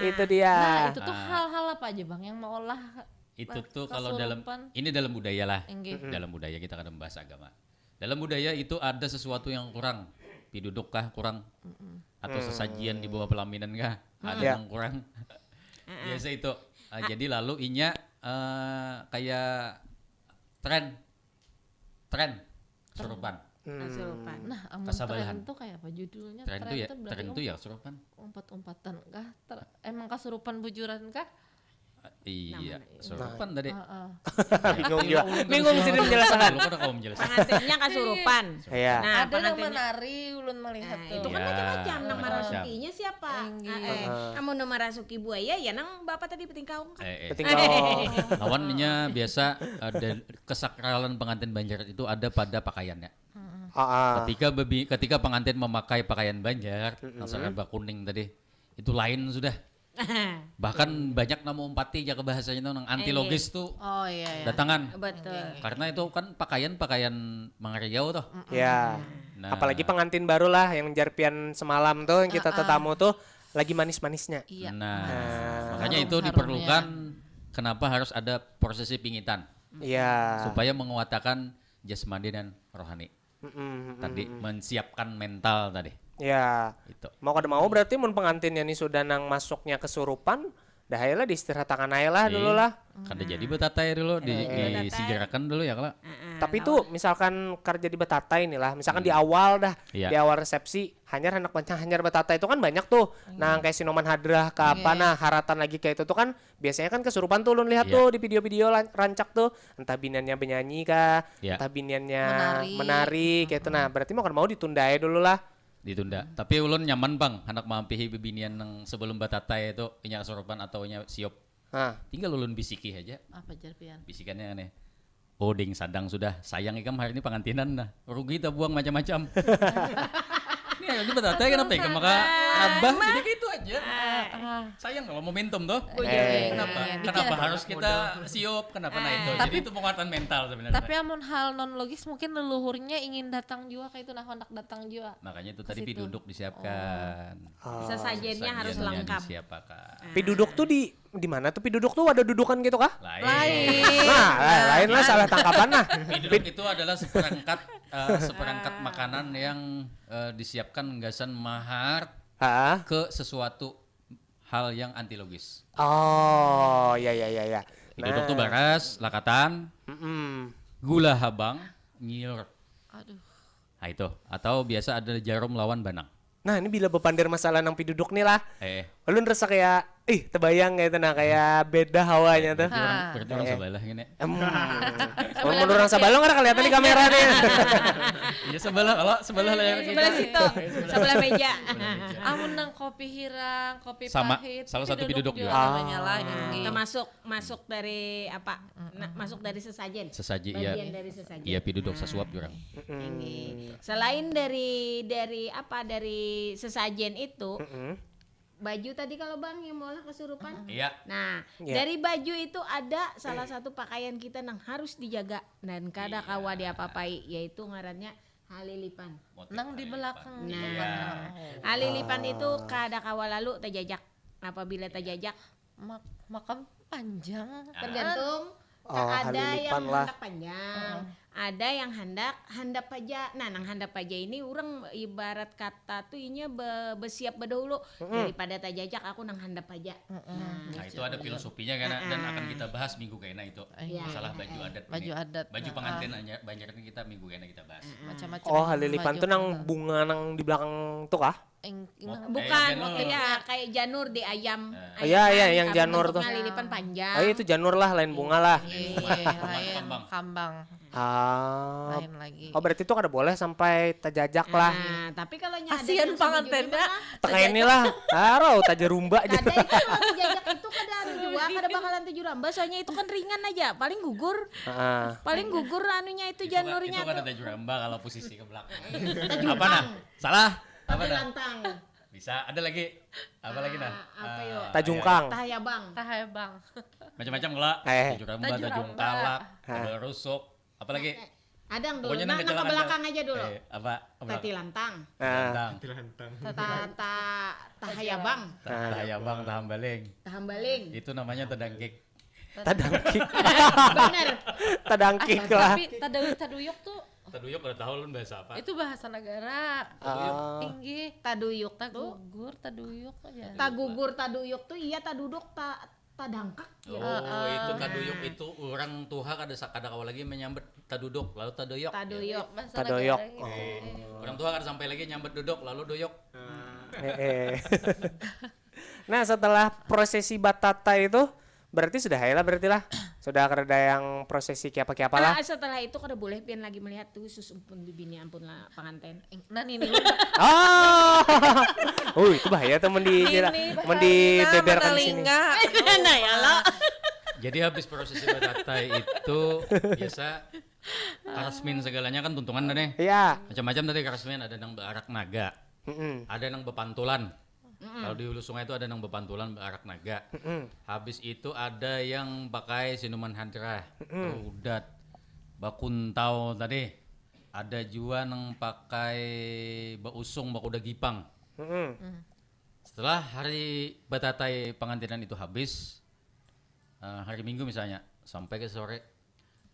itu dia. Nah, itu tuh hal-hal apa aja bang yang maulah Itu tuh kalau dalam kesurupan. Ini dalam budaya lah. Inggih. Dalam budaya kita kada membahas agama. Dalam budaya itu ada sesuatu yang kurang. Piduduk kah kurang? Atau sesajian di bawah pelaminan kah? Ada Ya. yang kurang. Biasa itu. Ah, jadi lalu inya eh, kayak tren. Tren kesurupan. Kesurupan. Nah, amun Kasabalahan. Tren tuh kayak apa judulnya? Tren tuh ya, berarti tren tuh ya kesurupan. Umpat-umpatan kah? Ter- emang kasurupan bujuran kah? Iya, kesurupan tadi. Heeh. Bingung juga. Bingung sih menjelaskan. Lu kada kamu menjelaskan. Pengantinnya kasurupan. Iya. Nah, Ada nang pengantinnya. Menari ulun melihat Nah, tuh. itu kan Ya, macam-macam. Nang macam-macam. marasukinya siapa? Inggih. Ah, eh, amun nang marasuki buaya ya nang bapak tadi petingkaung kan. Eh, eh. Petingkaung. Lawannya biasa ada kesakralan pengantin Banjar itu ada pada pakaiannya. Ah, ah. Ketika bebi, ketika pengantin memakai pakaian Banjar, nang saraba kuning tadi, itu lain sudah. Bahkan banyak nang meumpati jaka bahasanya itu nang antilogis tuh Oh iya ya. datangan. Betul. Karena itu kan pakaian-pakaian mangariau tuh. Ya. Nah, Apalagi pengantin baru lah yang jarpian semalam tuh yang kita tetamu tuh lagi manis-manisnya. Iya. Nah, Nah. makanya itu Harum-harumnya. Diperlukan kenapa harus ada prosesi pingitan Iya. Supaya menguatakan jasmani dan rohani. Mm-mm, mm-mm. Tadi mensiapkan mental tadi. Ya. Itu. Mau kada mau berarti mun pengantinnya nih sudah nang masuknya kesurupan, dah aja lah diistirahatakan aja lah dulu lah. Kada jadi betatai dulu di, Kada jadi betatai. Disigarakan dulu ya kalau. Tapi itu misalkan kada jadi betatai nih lah, misalkan di awal dah, Iya. di awal resepsi, hanyar handak mancang hanyar betatai itu kan banyak tuh. Nah, kayak sinoman hadrah ke apa, nah haratan lagi kayak itu tuh kan biasanya kan kesurupan tuh ulun lihat Iya. Tuh di video-video lan- rancak tuh, entah biniannya benyanyi kah, Iya. Entah biniannya Menari. Menari kayak itu. Nah, berarti mau kada mau ditunda aja dulu lah. Ditunda. Tapi ulun nyaman pang handak maampihi bibinian nang sebelum batatai itu inya kesurupan atau inya siop. Nah, Tinggal ulun bisiki aja. Apa jar pian? Bisikannya aneh. Oh ding sadang sudah, sayang ikam hari ini pengantinan nah. Rugi tabuang macam-macam. Ini hari ini batatai kenapa ikam maka rabah jadi gitu aja. Sayang kalau momentum tuh. Eh. Kenapa? Kenapa harus kita siop? Kenapa nah itu? Jadi itu penguatan mental sebenarnya. Tapi amun hal non logis mungkin leluhurnya ingin datang juga kayak itu nah, hendak datang juga. Makanya itu tadi piduduk disiapkan. Sesajennya harus Sajiannya lengkap. Disiapakan. Piduduk tuh di di mana tuh piduduk tuh ada dudukan gitu kah? Lain. Lain. Nah, lain, lain lah salah tangkapan nah. Piduduk itu adalah seperangkat eh, seperangkat makanan yang eh, disiapkan gasan mahar Ah, ke sesuatu hal yang antilogis. oh, ya ya ya ya. Piduduk tuh baras, lakatan, Mm-mm. gula habang, nyiur. Aduh. Nah itu. Atau biasa ada jarum lawan banang. Nah, ini bila bepander masalah nang piduduk nih lah. Eh, Ulun rasa kayak ih, terbayang kayak itu nah, kayak beda hawanya tuh. berarti orang, berarti orang Iya. Sebelah gini. Em. Mun orang Sabalong kada kelihatan di kamera nih. Iya sebelah kalau sebelah layar Sebelah kita. Situ, sebelah meja. Amun nang kopi hirang, kopi Sama, pahit, salah satu piduduk juga. Namanya lain. Termasuk masuk dari apa? Nah, masuk dari sesajen. Sesaji iya. Bagian dari sesajen. Iya piduduk sasuap jurang. Ini. Selain dari dari apa dari sesajen itu, Mm-mm. baju tadi kalau bang yang maulah kesurupan. Iya. Nah, Iya. dari baju itu ada salah satu pakaian kita yang harus dijaga dan kada kawa diapa-apai, yaitu ngarannya halilipan. Motif Nang di halilipan. belakang. Nah, halilipan itu kada kawa lalu tajajak. Apabila tajajak, Mak makam panjang. Tergantung Oh, ada halilipan yang lah. Hendak panjang, ada yang handak, handap haja. Nah, nang handap haja ini urang ibarat kata tu inya be, besiap badahulu. Daripada tajajak, aku nang handap haja. Nah, Nah, itu ada filosofinya kena dan akan kita bahas minggu kena itu. Iya. Masalah baju adat Baju ini. adat. Baju Ah. Pangantin aja- Banjar ini kita minggu kena kita bahas. Macam-macam. Oh, halilipan Baju tuh nang handak. Bunga nang di belakang tuh kah? Eng- eng- Bukan, janur. Ya, kayak janur di ayam. Nah. Oh, iya, iya, yang Kan janur tuh. Bentuknya lilipan panjang. Oh iya, itu janur lah, lain bunga lah. Iya, Bunga lain kembang. Kambang. Ah. Lain lagi. Oh, berarti tuh kada boleh sampai tajajak lah. Nah, tapi kalau nya ada Kasihan yang pangantennya. sejujurnya mah, Tengah inilah. Harau tajarumba aja. Kada itu kalau tajajak itu kada anu jua, kada bakalan tajuramba, soalnya itu kan ringan aja, paling gugur. Heeh. Paling gugur anunya itu Itu kan- janurnya itu kan tuh. Ada juramba kalau posisi ke belakang. Tajuramba. Apa nah? Salah. Apa Tapi nah? Lantang. Bisa. Ada lagi. Apa lagi nah? Ah, apa yo? Ah, Tajungkang. Tahayabang. Tahayabang. Macam-macam lah. Eh. Tajuramba, Tajuramba. tajungkalak, Hah. rusuk. Apa lagi? Ada yang dulu. Pokoknya Nah, nanti nah, ke jalan belakang ada. aja dulu. Eh, apa? Ke belakang. Tatilantang. Nah, Tang. Tilantang. Ta ta ta tahayabang. Ta- Tahayabang, tahambaling. Tahambaling. Itu namanya tadangkik. tadangkik. Bener. Tadangkik lah. Tapi tadau taduyuk tuh Taduyuk udah tahu lun bahasa apa? Itu bahasa negara. Ah, Tinggi. Taduyuk tuh. Tagugur, taduyuk aja. Tagugur, taduyuk tuh iya, taduduk, ta tadangkak. Oh, itu taduyuk itu orang tuha kada sa- kada kawa lagi menyambat taduduk, lalu taduyuk. Taduyuk. Bahasa Taduyuk. negara gitu. Orang tuha kada sampai lagi nyambat duduk, lalu duyuk. Eh, eh. Nah, setelah prosesi batata itu berarti sudah hai lah, berarti lah. Sudah kada ada yang prosesi kiapa-kiapa lah. Ah, setelah itu kada boleh pian lagi melihat tuh sus, ampun bibini, ampun lah panganten. Nah, ini Oh. Oh, itu bahaya tuh, mun di Ini mun di bahaya, beberkan di sini. Matalinga. Nah, ya lo. Jadi habis prosesi batata itu biasa karasmin segalanya kan tuntungan dah nih. Iya. Macam-macam tadi karasmin, ada nang bearak naga, Mm-mm. ada nang bepantulan. Kalau di hulu sungai itu ada nang bepantulan bearak naga. Mm-mm. Habis itu ada yang pakai sinuman hadrah, rudat, bakuntau tadi. Ada jua nang pakai bausung, bakuda gipang. Mm-mm. Setelah hari batatai pengantinan itu habis, eh, hari Minggu misalnya, sampai ke sore,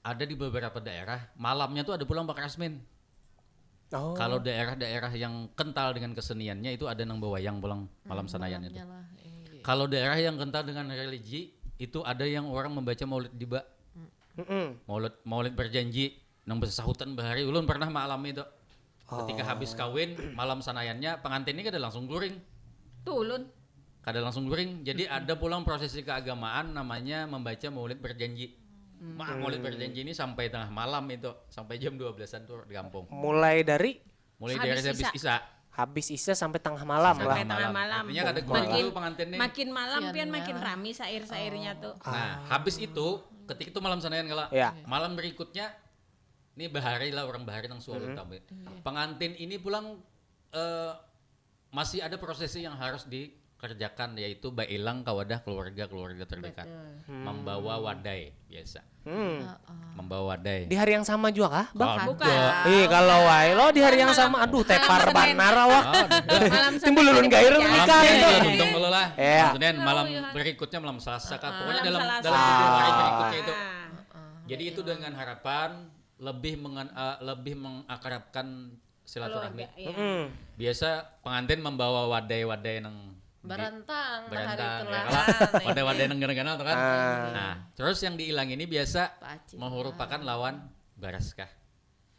ada di beberapa daerah malamnya tuh ada pulang bakarasmin. Oh. Kalau daerah-daerah yang kental dengan keseniannya itu ada nang bawayang pulang malam sanayan itu. Malamnya lah, iya. Kalau daerah yang kental dengan religi itu ada yang orang membaca maulid diba. Mm-mm. Maulid maulid berjanji nang bersahutan bahari, ulun pernah mengalami itu. Ketika habis kawin, malam sanayannya pengantin ini kada langsung guring. Tulun. Kada langsung guring. Jadi ada pulang prosesi keagamaan namanya membaca maulid berjanji. Wah, maulid berjanji ini sampai tengah malam itu, sampai jam dua belasan tuh di kampung. Mulai dari Mulai dari Habis habis Isa. Isa. Habis Isa sampai tengah malam lah. Sampai tengah malam. Artinya kada Makin- gugur dulu pengantin nih. Makin malam Sian pian makin malam. rami sair-sairnya tuh. Nah, habis itu ketika itu malam sanayan kala. Ya. Malam berikutnya nih bahari lah, orang bahari nang sualun tamu. Pengantin ini pulang eh, masih ada prosesi yang harus dikerjakan, yaitu bailang ka wadah keluarga-keluarga terdekat. Membawa wadai biasa. Hmm. Membawa wadai. Di hari yang sama juga kah? Bang? Kada. Bukan. Ih, kalau wae lo di hari yang sama, aduh, tepar banar awak. Malam Timbul ulun gair Senin. nikah Malam itu. Senin, untung dulu lah. Iya. Maksudnya malam berikutnya malam Selasa kah? Pokoknya Malam dalam Selasa. dalam tujuh hari berikutnya itu. Ah. Jadi itu dengan harapan lebih mengen, eh, lebih mengakrabkan silaturahmi. Keluarga, iya. Mm-mm. Biasa pengantin membawa wadai-wadai nang di- Barantang, nah, hari barantang, itu ya, lah. kalau wadai-wadai nang ganal-ganal tuh kan. Ah. Nah, terus yang diilang ini biasa Paci. merupakan lawan baras kah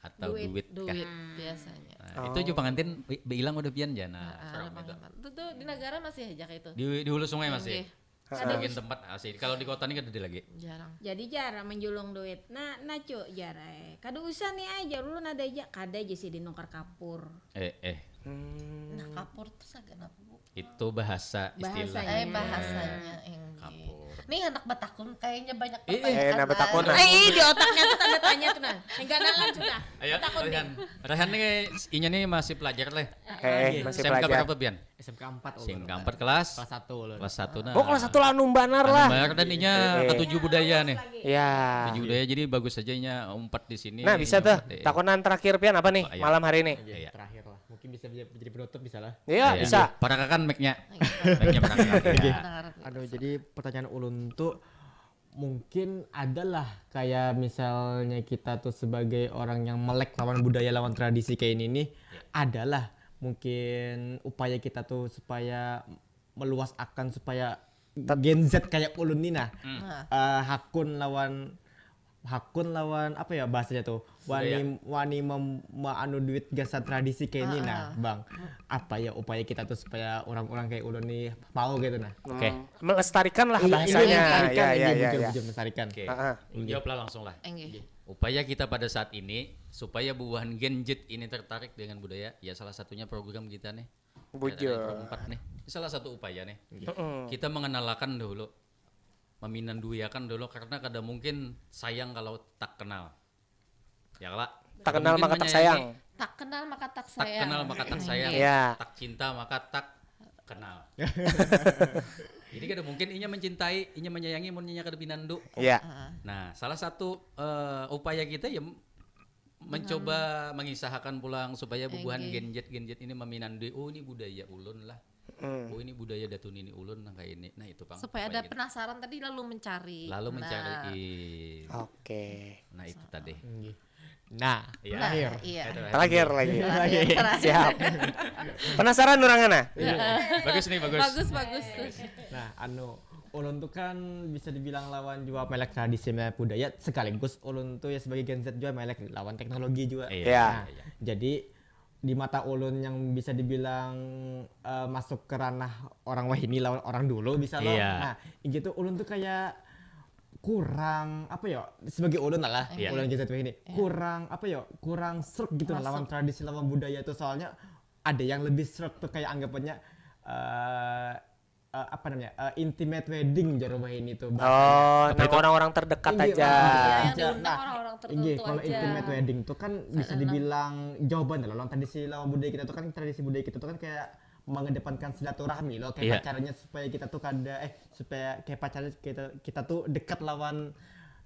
atau Duit, duit, kah. Duit biasanya. Nah, itu juga pengantin bi- bilang udah pian jana. Ah, Serem ada itu. pengalaman. Itu tuh di negara masih aja kayak itu. Di, di hulu sungai masih. Nggih. Sebagian tempat masih. Kalau di kota ini kada ada lagi. Jarang. Jadi jar menjulung duit. Nah, nah cu jar eh. Kada usah nih ai jar ulun ada aja. Kada aja sih dinukar kapur. Eh, eh. Hmm. Nah, kapur tuh sagan apa, Bu? Itu bahasa istilah. Bahasanya. Eh, bahasanya, enggih. Kapur. Nih anak batakun kayaknya banyak Eh, eh. pertanyaan. Eh, nah, batakun, Nah, nah. Eh, di otaknya tuh tanda tanya tuh nah. Yang ganalan sudah. Ayo, Takut Rehan. Rehan nih inya nih masih pelajar leh. Eh, masih S M K pelajar. Berapa pian? S M K empat. S M K empat kelas. Kelas satu ulun. Kelas satu nah. Oh, kelas satu lah anu banar Anu lah. bayar dan inya Eh. ketujuh budaya nih. Ya. Ketujuh budaya jadi bagus aja inya umpat di sini. Nah, bisa tuh. Iya. Takunan terakhir pian apa nih Apa, iya. malam hari ini? Iya, Iya. Terakhir lah. Mungkin bisa bisa jadi penutup bisa lah. Iya, Iya. bisa. Parakakan mic-nya. Mic-nya parakakan. Iya. Dengar. Anu, jadi pertanyaan ulun tuh Mungkin adalah kayak misalnya kita tuh sebagai orang yang melek lawan budaya, lawan tradisi kayak ini nih, adalah mungkin upaya kita tuh supaya meluas akan supaya Gen Z kayak ulun nih nah, eh, hakun lawan, hakun lawan apa ya bahasanya tuh, wani wani mem, anu duit gasan tradisi kayak ini nah, Bang. Apa ya upaya kita tuh supaya orang-orang kayak ulun nih mau gitu nah? Oke. Melestarikan lah bahasanya. Melestarikan, Ya, ya, iya, ya, bujur, ya. Bujur, melestarikan. Oke. Ah, ah. Jawablah langsung lah. Enggih. Upaya kita pada saat ini supaya bubuhan Gen Z ini tertarik dengan budaya, ya salah satunya program kita nih. Bujur. Empat nih. Ini salah satu upaya nih. Kita mengenalakan dulu, meminanduiakan dulu karena kada mungkin sayang kalau tak kenal. Ya kala. Tak kenal maka tak sayang. Tak kenal maka tak Tak sayang. Kenal maka tak sayang. Iya. Tak cinta maka tak kenal. Jadi kada mungkin inya mencintai, inya menyayangi, mun inya kada pinandu. Iya. Nah, salah satu eh, upaya kita ya mencoba mengisahakan pulang supaya bubuhan Gen Z Gen Z ini meminandui, oh ini budaya ulun lah. Oh ini budaya datu nini ulun nang kayak ini. Nah itu pang. Supaya ada penasaran tadi lalu mencari. Lalu mencari. Oke. Nah itu tadi. Nah, Iya. Terakhir. Iya. Itu tadi. Terakhir lagi. Terakhir. Siap. Penasaran orang ana? Bagus nih bagus. Bagus bagus. Nah, anu ulun tuh kan bisa dibilang lawan juga melek tradisi, melek budaya, sekaligus ulun tuh ya sebagai Gen Z juga melek lawan teknologi juga. Iya. Iya. Nah, jadi di mata ulun yang bisa dibilang eh, masuk ke ranah orang wahini lawan orang dulu bisa loh. Iya. Nah, gitu ulun tuh kayak kurang apa ya sebagai ulun lah, Iya. Ulun Gen Z wahini kurang apa ya, kurang serk gitu nah, lawan tradisi, lawan budaya tuh, soalnya ada yang lebih serk tuh kayak anggapannya eh eh, apa namanya, eh, intimate wedding jar wahini tuh. Oh, nang orang-orang terdekat Inggih, aja. orang-orang Yang terdekat aja. diundang Nah, orang-orang tertentu inggih, kalau aja. Intimate wedding tuh kan bisa dibilang jawaban lah lawan tradisi lawan budaya kita tuh kan, tradisi budaya kita tuh kan kayak mengedepankan silaturahmi loh, kayak Iya. Caranya supaya kita tuh kada eh supaya kayak caranya kita kita tuh dekat lawan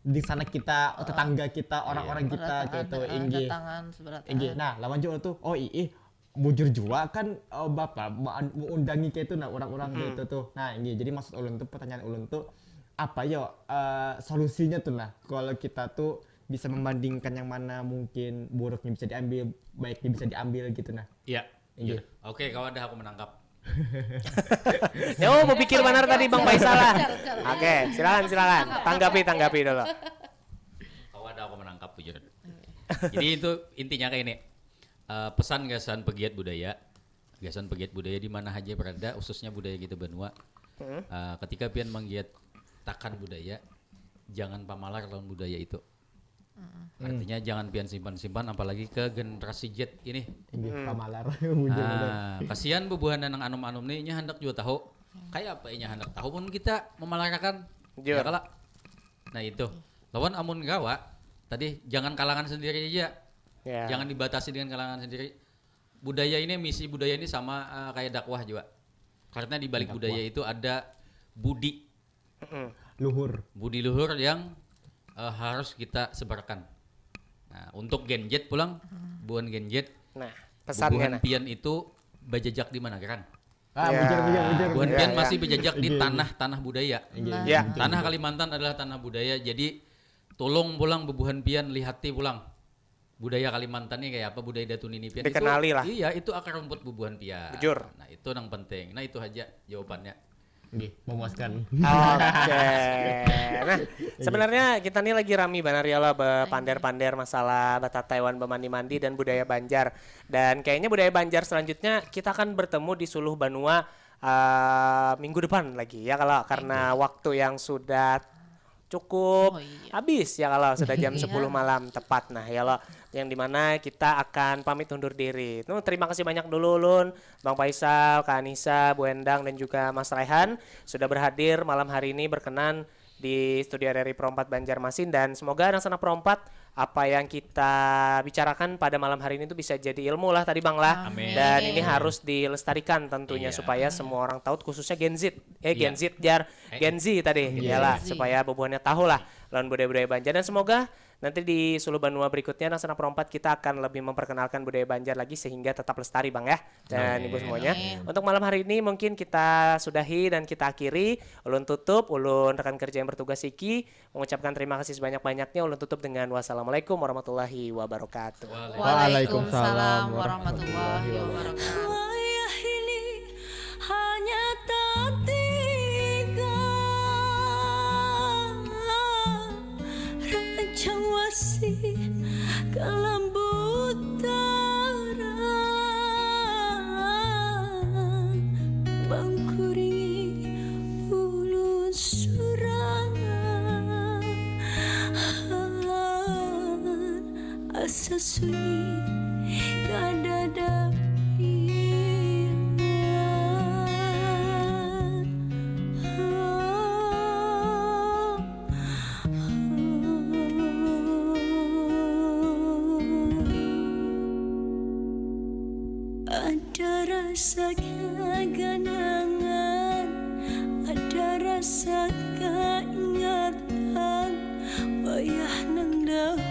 di sana kita, tetangga kita, orang-orang kita Berdatangan, kayak itu, eh, inggih. Datangan seberat. Inggih. Nah, lawan juga tuh, oh ih, bujur jua kan, eh, bapak ma- mengundangi kayak itu nah, orang-orang kayak itu tuh. Nah, inggih, jadi maksud ulun tuh, pertanyaan ulun tuh apa yo, eh, solusinya tuh nah, kalau kita tuh bisa membandingkan yang mana mungkin buruknya bisa diambil, baiknya bisa diambil gitu nah. Iya. Iya. Oke, kawan dah aku menangkap. Ya, oh, berpikir benar tadi Bang Faisal lah. Oke, silakan silakan. Tanggapi tanggapi dulu. Kawan dah aku menangkap bujur. Jadi itu intinya kayak ini. Eh, pesan gasan pegiat budaya, gasan pegiat budaya di mana aja berada, khususnya budaya kita banua. Eh, ketika pian menggiat takan budaya, jangan pamalar lawan budaya itu. Artinya jangan pian simpan-simpan, apalagi ke generasi Z ini. Inggih, pamalar bujur. Ah, kasihan bubuhan nang anum-anum nih, inya hendak juga tahu. Kayak apa inya hendak tahu pun kita memalarakan. Jur. Ya kala? Nah itu. Lawan amun gawa, tadi jangan kalangan sendiri aja. Ya. Jangan dibatasi dengan kalangan sendiri. Budaya ini, misi budaya ini sama eh, kayak dakwah juga. Karena di balik budaya itu ada budi. Luhur. Budi luhur yang eh, harus kita sebarkan. Nah, untuk Gen Z pulang, buhan Gen Z, Nah, pesannya bubuhan nah. Pian itu bajajak di mana, Geran? Ah, bujur, bujur, bujur. Buhan Iya, Pian iya. Masih bajajak di Iya, iya. Tanah-tanah budaya. Ya. Tanah Kalimantan adalah tanah budaya. Jadi tolong pulang bubuhan Pian lihati pulang budaya Kalimantan nih kayak apa, budaya Datu Nini Pian. Dikenali Itu- lah. Iya, itu akar rumput bubuhan Pian. Bujur. Nah, itu yang penting. Nah, itu aja jawabannya. Nggih, memuaskan. Oke. Nah, sebenarnya kita nih lagi rami banar ya lah, bepander-pander masalah batatai wan bamandi-mandi dan budaya Banjar. Dan kayaknya budaya Banjar selanjutnya kita akan bertemu di Suluh Banua eh, minggu depan lagi ya, kalau karena waktu yang sudah cukup Oh, iya. habis ya, kalau sudah jam Iya. sepuluh malam tepat nah ya lo, yang dimana kita akan pamit undur diri. Nuh, terima kasih banyak dulu ulun, Bang Faisal, Kak Anissa, Bu Endang, dan juga Mas Raihan sudah berhadir malam hari ini berkenan di studio R R I Pro empat Banjarmasin, dan semoga anak-anak Pro empat apa yang kita bicarakan pada malam hari ini tuh bisa jadi ilmu lah tadi Bang lah. Amin. Dan ini harus dilestarikan tentunya Iya. Supaya semua orang tahu, khususnya Gen Z. Eh, Gen Iya. Z jar, Eh, Gen Z tadi. Gen Iyalah, Z. Supaya bubuhannya tahu lah lawan budaya-budaya Banjar, dan semoga Nanti di Suluh Banua berikutnya, nang sanak perompat, kita akan lebih memperkenalkan budaya Banjar lagi sehingga tetap lestari, Bang, ya, dan Ibu semuanya. Untuk malam hari ini mungkin kita sudahi dan kita akhiri. Ulun tutup, ulun rekan kerja yang bertugas iki mengucapkan terima kasih sebanyak-banyaknya. Ulun tutup dengan wassalamualaikum warahmatullahi wabarakatuh. Waalaikumsalam warahmatullahi wabarakatuh. Wayah ini hanya tatinggal Rajang Wasi kalambutaran, mangkuringi ulun surangan. Asa sunyi kadada pian. Ada rasa kaganangan, ada rasa kaingatan, wayah nang dahulu.